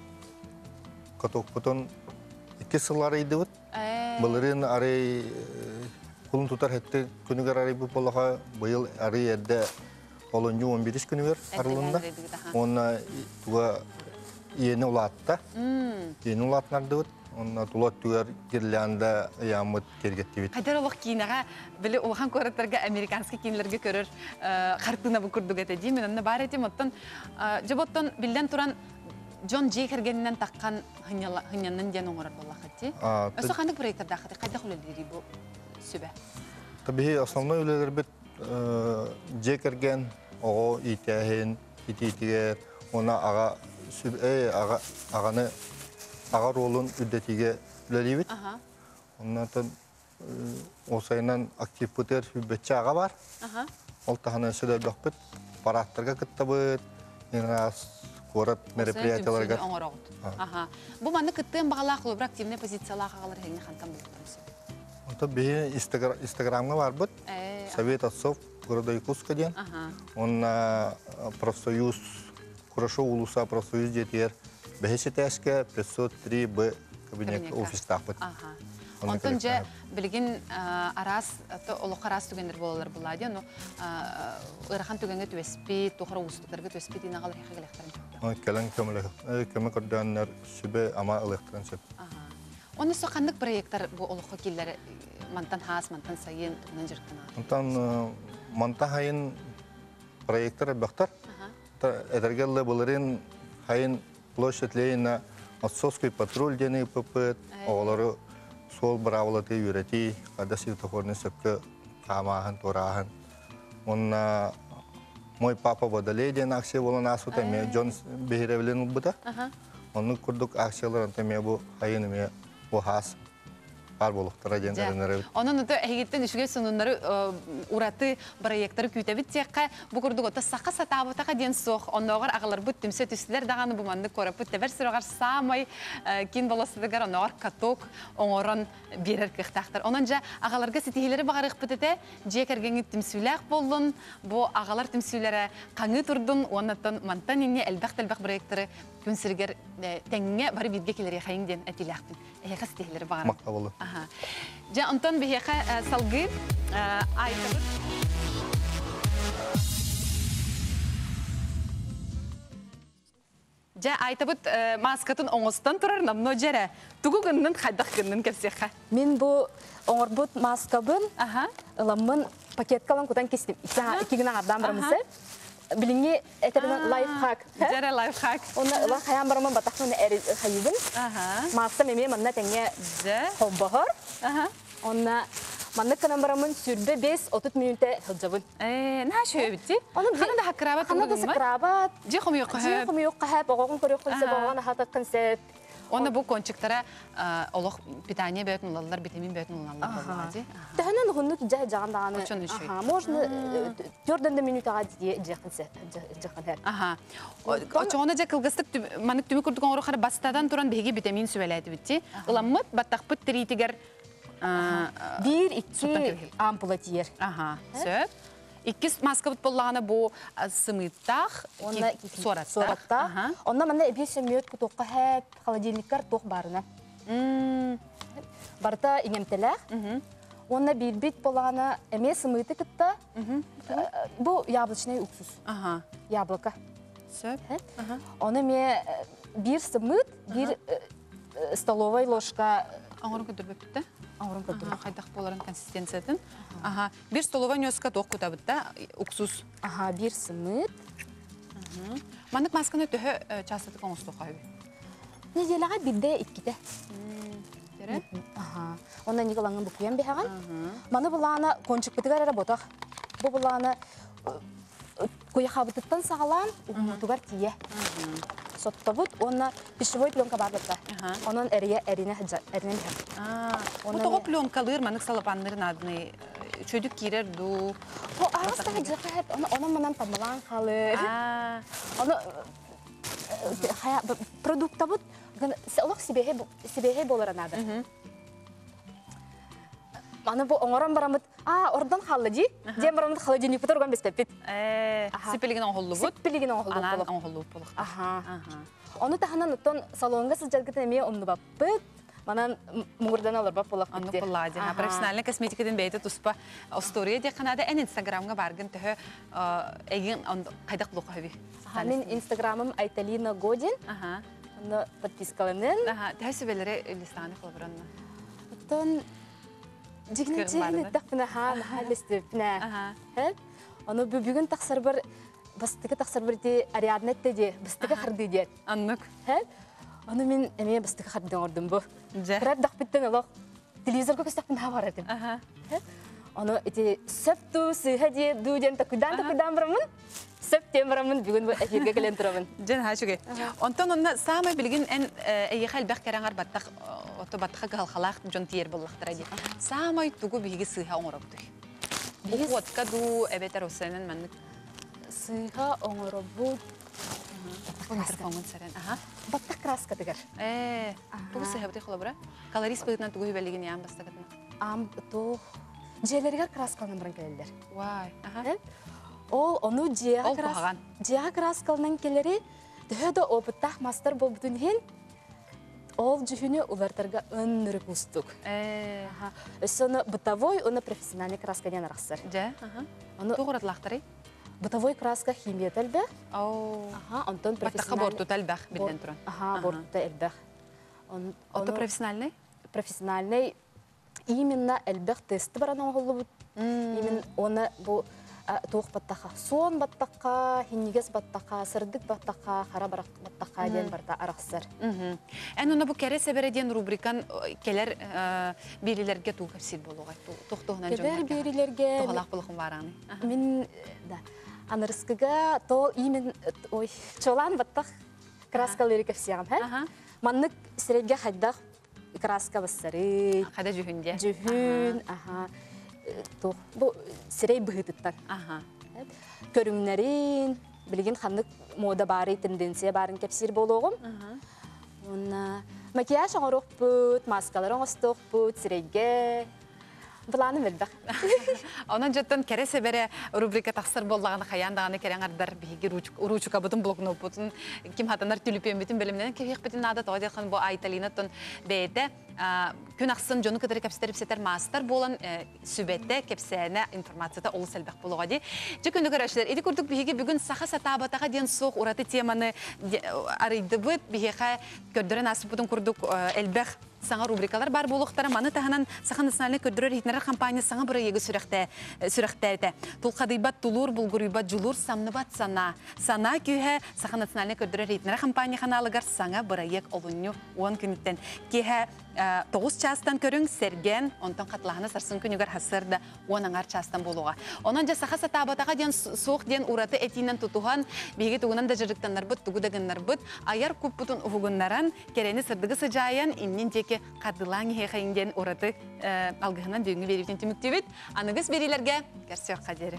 катокпутун икки сыл арыйдыбыт. Былырыын арый кулун тутар хэтти күнүгэр арыйбыт буоллаха, быйыл арый эрдэ олунньу 11 күнүгэр арылынна. Уонна туга иэни улаатта. Иэни улаатынардыбыт. Онно тула өттүгэр гирлянда ыйааммыт киэргэттибит. Хайдар олох киинэҕэ били улахан куораттарга американский киинэлэргэ көрөр хартыына бу курдук этэ дии. Мен онно баар этим. Оттон дьоботтон биллэн туран дьон дьиэ кэргэнинэн таххан хынньаннын диэн оҥорор буоллаххыт дии. Өссө ханнык проекттардааххытый? Хайдах үлэлиирий бу сүбэ? Биһи основной үлэлэрбит дьиэ кэргэн, оҕо иитээһин, итиитигэр уонна аҕа аҕа аҕаны аҕа ролун үрдэтиигэ үлэлиибит. Оннотон уопсайынан активпытыгар сүүрбэччэ аҕа бар. Ол таһынан өссө да элбэхпит. Парадтарга кыттабыт, раз куорат мероприятияларыгар. оҥороҕут. Бу маннык кыттыан баҕалаах холобур активнай позициялаах аҕалар эһигини хантан булуохтарын сөп? Онтон биһи Инстаграмҥа барбыт. Совет отцов города Якутска диэн. Уонна профсоюз Курашов уулусса профсоюз дьиэтигэр бэһис этээскэ 503 Б кабинет офистаахпыт. Онтон дьэ билигин араас олоххо араас түгэннэр буолалар булаа диэн, ыарахан түгэҥҥэ түбэспит, туох эрэ уустуктарга түбэспит инаҕалар эһиэхэ кэлиэхтэрин сөп. Кэлэн көмө көрдөөннөр сүбэ-ама ылыахтарын сөп. Оны со ханнык проекттар бу олоххо киллэр мантан хаас, мантан сайын тугунан дьарыктанаҕыт? Онтон мантан хайын проекттар элбэхтэр. Этэргэ дылы былырыын хайын площадь Ленина отцовский патруль диэн ыыппыппыт. Оҕолору суол быраабылаты үөрэтии, хада светофорны сөпкө хаамааһын, туорааһын. Уонна «Мой папа водолей» диэн акция буолан ааспыта эмиэ дьон биһирэбилин ылбыта. Оннук курдук акциялар онтон эмиэ бу хайын эмиэ бу хаас баар буолуохтара диэн эрэнэрэбит. Онон ото эһигиттэн үчүгэй сонуннары ураты проекттары күүтэбит диэххэ, бу курдук ото саха сатаабатаха диэн суох. Оннооҕор аҕаларбыт түмсэ түстүлэр даҕаны бу маннык куораппыт тэбэр сүрэҕэр саамай киин болуоссатыгар оннооҕор каток оҥорон биэрэр кыахтаахтар. Онон дьэ аҕаларга ситиһиилэри баҕарыахпыт этэ. Дьиэ кэргэҥҥит түмсүүлээх буоллун, бу аҕалар түмсүүлэрэ хаҥыы турдун уонна мантан инньэ элбэх-элбэх проекттары күн сиригэр тэҥҥэ бары бииргэ кэлэриэхэйиҥ диэн этиилээхпин. Эһиэхэ ситиһилэри баҕарабын. Махтабылы. Дьэ, онтон биһиэхэ салгыы айтабыт. Дьэ, айтабыт маскатын оҥостон турар намно дьэрэ. Тугу гыннын, хайдах гыннын кэпсиэххэ. Мин бу оҥорбут маскабын ыламмын пакетка ылан кутан кистим. Икки гына аҥардаан бараммын Билиҥҥи этэринэн лайфхак. Дьэрэ лайфхак. Онно ылан хайаан бараммын батахпын хайыбын. Массам эмиэ манна тэҥҥэ холбоһор. Онно маннык гынан бараммын сүрбэ 5-30 мүнүүтэ сылдьабын. Наһаа үчүгэй дии. Ханна да хаккыраабат Ханна да саккыраабат. Дьиэ хомуйуохха сөп. Дьиэ хомуйуохха сөп, оҕоҕун көрүөххүн сөп, оҕоҕун аһатыаххын сөп. Уонна бу кончиктара олох питание бөтүн ылаллар, витамин бөтүн ылаллар буоллаҕа дии. Төһөнөн уһуннук дьэ дьаҕан даҕаны. Очон үчүгэй. Можно төрдөн да минутаҕа дьиэххин сөп. Аха. Очоҕуна дьэ кылгастык маннык түмүк курдук оҥороххо бастатан туран биһиги витамин сүбэлээтибит дии. Ыламмыт баттахпыт тириитигэр Биир икки ампула тиийэр. Аха. Сөп. Иккис маскабыт буоллаҕына бу сымыыттаах, суораттаах. Онно манна эбии сөмүөт кутуохха хэп, холодильниккар туох баарына. Барыта иҥэмтэлээх. Уонна биирбит буоллаҕына эмиэ сымыыты кытта бу яблочный уксус. Яблоко. Сөп. Ону эмиэ биир сымыыт, биир столовай ложка Оҥорон көрдөрбөппүт да? Оҥорон көрдөрбөт. Хайдах буоларын консистенциятын. Аха, бир столовай ньуоска туох кутабыт да? Уксус. Аха, бир сымыт. Маннык масканы төһө чаастатык оҥостуохха үһү? Неделяҕа бирдэ иккитэ. Аха. Онно Николаҥын букуйан биһэҕин. Маны булаана кончикпытыгар эрэ ботах. Бу булаана куйахабытыттан саҕалаан уһунутугар тиийэ. Соттобут уонна пищевой пленка бар бытта. Онон эрийэ эринэ эринэн биһэр. Бу тоҕо пленкалыыр манык салапанныр наадыный үчүгдүк киирэр дуу? Бу араас таһы дьыха онон манан таммалаан халыр. Ону продуктабыт олох сибиэһэй буолара наада. Аны бу оҥорон бараммыт, аа, ордон хаалла дии. Диэн бараммыт холодильникпыт урган беспеппит. Сипилигин оҥоһуллубут. Сипилигин оҥоһуллубут. Оҥоһуллубут буолуохтаах. Аха. Ону таһынан оттон салонга сылдьаргытын эмиэ умнубаппыт. Манан муҥурдан олорбот буоллахпыт Оннук дии. буоллаҕа дии. Профессиональный косметикатын бэйэтэ туспа история диэххэ наада. Эн инстаграмҥа бааргын төһө эйигин хайдах булуохха сөбүй? Мин инстаграмым Айталина Годин. Онно подпискаланын. Төһө сүбэлэри үллэстэҕини холобуранна? Оттон дьигинэн чиһин эттэхпинэ ха наһаа үллэстибиппинэ. Ону бүгүн тахсарбар бастакы тахсарбар ити Ариадна этте дии, бастакы хардыы диэн. Аннык. Ону мин эмиэ бастакы хардыы оҥордум бу. Кыра эрдэхпиттэн олох телевизорга көстөхпүн наһаа баҕарар этим. Ону ити сөп дуу, сыыһа дии дуу диэн такуйдаан-такуйдаан бараммын, сөп диэн бараммын бүгүн бу эфиргэ кэлэн турабын. Дьэн наһаа үчүгэй. Онтон онно саамай билигин эн эйиэхэ элбэх кэрэҥэр баттах ото баттаха кыһалҕалаах дьон тиийэр буоллахтара дии. Саамай тугу биһиги сыыһа оҥоробутуй? Уходка дуу, эбэтэр осенен маннык Сыыһа оҥоробут Микрофоҥҥун сэрэн. Аха. Баттах краскатыгар. Ээ, тугу сыһабытый холобура? Колорист быһыытынан тугу үбэлигин яан бастакытына? Ам туох дьиэлэригэр краскаланан баран кэлэллэр. Вай. Аха. Ол ону дьиэҕэ Ол куһаҕан. Дьиэҕэ краскаланан кэлэри төһө да опыттаах мастар буолбутун иһин ол дьүһүнү уларытарга ыннырык уустук. Ээ. Өссө ону бытовой уонна профессиональный краска диэн арахсар. Дьэ, аха. Туох уратылаахтарый? Бытовой краска химията элбэх. Аха, онтон профессиональный. бортута элбэх, биллэн туран. Аха, бортута элбэх. Ото профессиональный? Профессиональный именно элбэх тесты баран оҥоһуллубут. Именно оны бу туох баттаха, суон баттаха, хиннигес баттаха, сырдык баттаха, хара баттаха диэн барыта арахсар. Эн оны бу кэрэ сэбэрэ диэн рубрикан кэлэр биэрилэргэ туу кэпсиир буолуоҕай? Туох туһунан Кэлэр биэрилэргэ туһалаах булахын баараны? Мин да анырыскыга то именно ой чолаан баттах краскалары кэпсиэҕим һэ. Маннык сирэйгэ хайдах краска бассары. Хада дьүһүн диэ. Дьүһүн, аха. Туох бу сирэй быһыытыттан. Аха. Көрүҥнэрин, билигин ханнык мода баарый, тенденция баарын кэпсиир буолуоҕум. Уонна макияж оҥоруохпут, маскалары оҥостуохпут, сирэйгэ Былааным элбэх. Онон дьоттон кэрэ сэбэрэ рубрика тахсар буоллаҕына хайаан даҕаны кэрэ аҥардар биһиги уруучукабытын блокноппутун ким хатанар түлүпүөммүтүн бэлэмнэнэн кэбиһиэхпитин наада тоҕо диэххин бу Айталинаттан бэйэтэ күн ахсын дьону кытары кэпсэтэр ипсэтэр маастар буолан сүбэтэ, кэпсээнэ, информацията олус элбэх буолуоҕа дии. Дьэ күндү көрөөччүлэр, ити курдук биһиги бүгүн саха сатаабатаҕа диэн суох ураты теманы арыйдыбыт. Биһиэхэ көрдөрөн ааспыппытын курдук элбэх саҥа рубрикалар баар буолуохтара. Маны таһынан Саха национальнай көрдөрөр-иһитиннэрэр компания саҥа бырайыагы сүрэхтээтэ. Тулхадыйбат тулуур, булгуруйбат дьулуур, самныбат санаа. Санаа күүһэ Саха национальнай көрдөрөр-иһитиннэрэр компания ханаалыгар саҥа бырайыак олунньу 10 күнүттэн киэһэ 9 чаастан көрүҥ, сэргээн, онтон хатылаһына сарсын күнүгэр сарсыарда 10 аҥаар чаастан буолуоҕа. Онон дьэ саха сатаабатаҕа диэн суох диэн ураты этиинэн тутуһан, биһиги тугунан да дьарыктанарбыт, тугу да гыннарбыт, айар куппутун уһугуннаран, кэрэни сырдыгы сыдьаайан, иннин диэки хардылааҥ иһиэхэйин диэн ураты алгыһынан бүгүҥҥү биэриибитин түмүктүүбүт. Аныгыс биэриилэргэ көрсүөххэ диэри.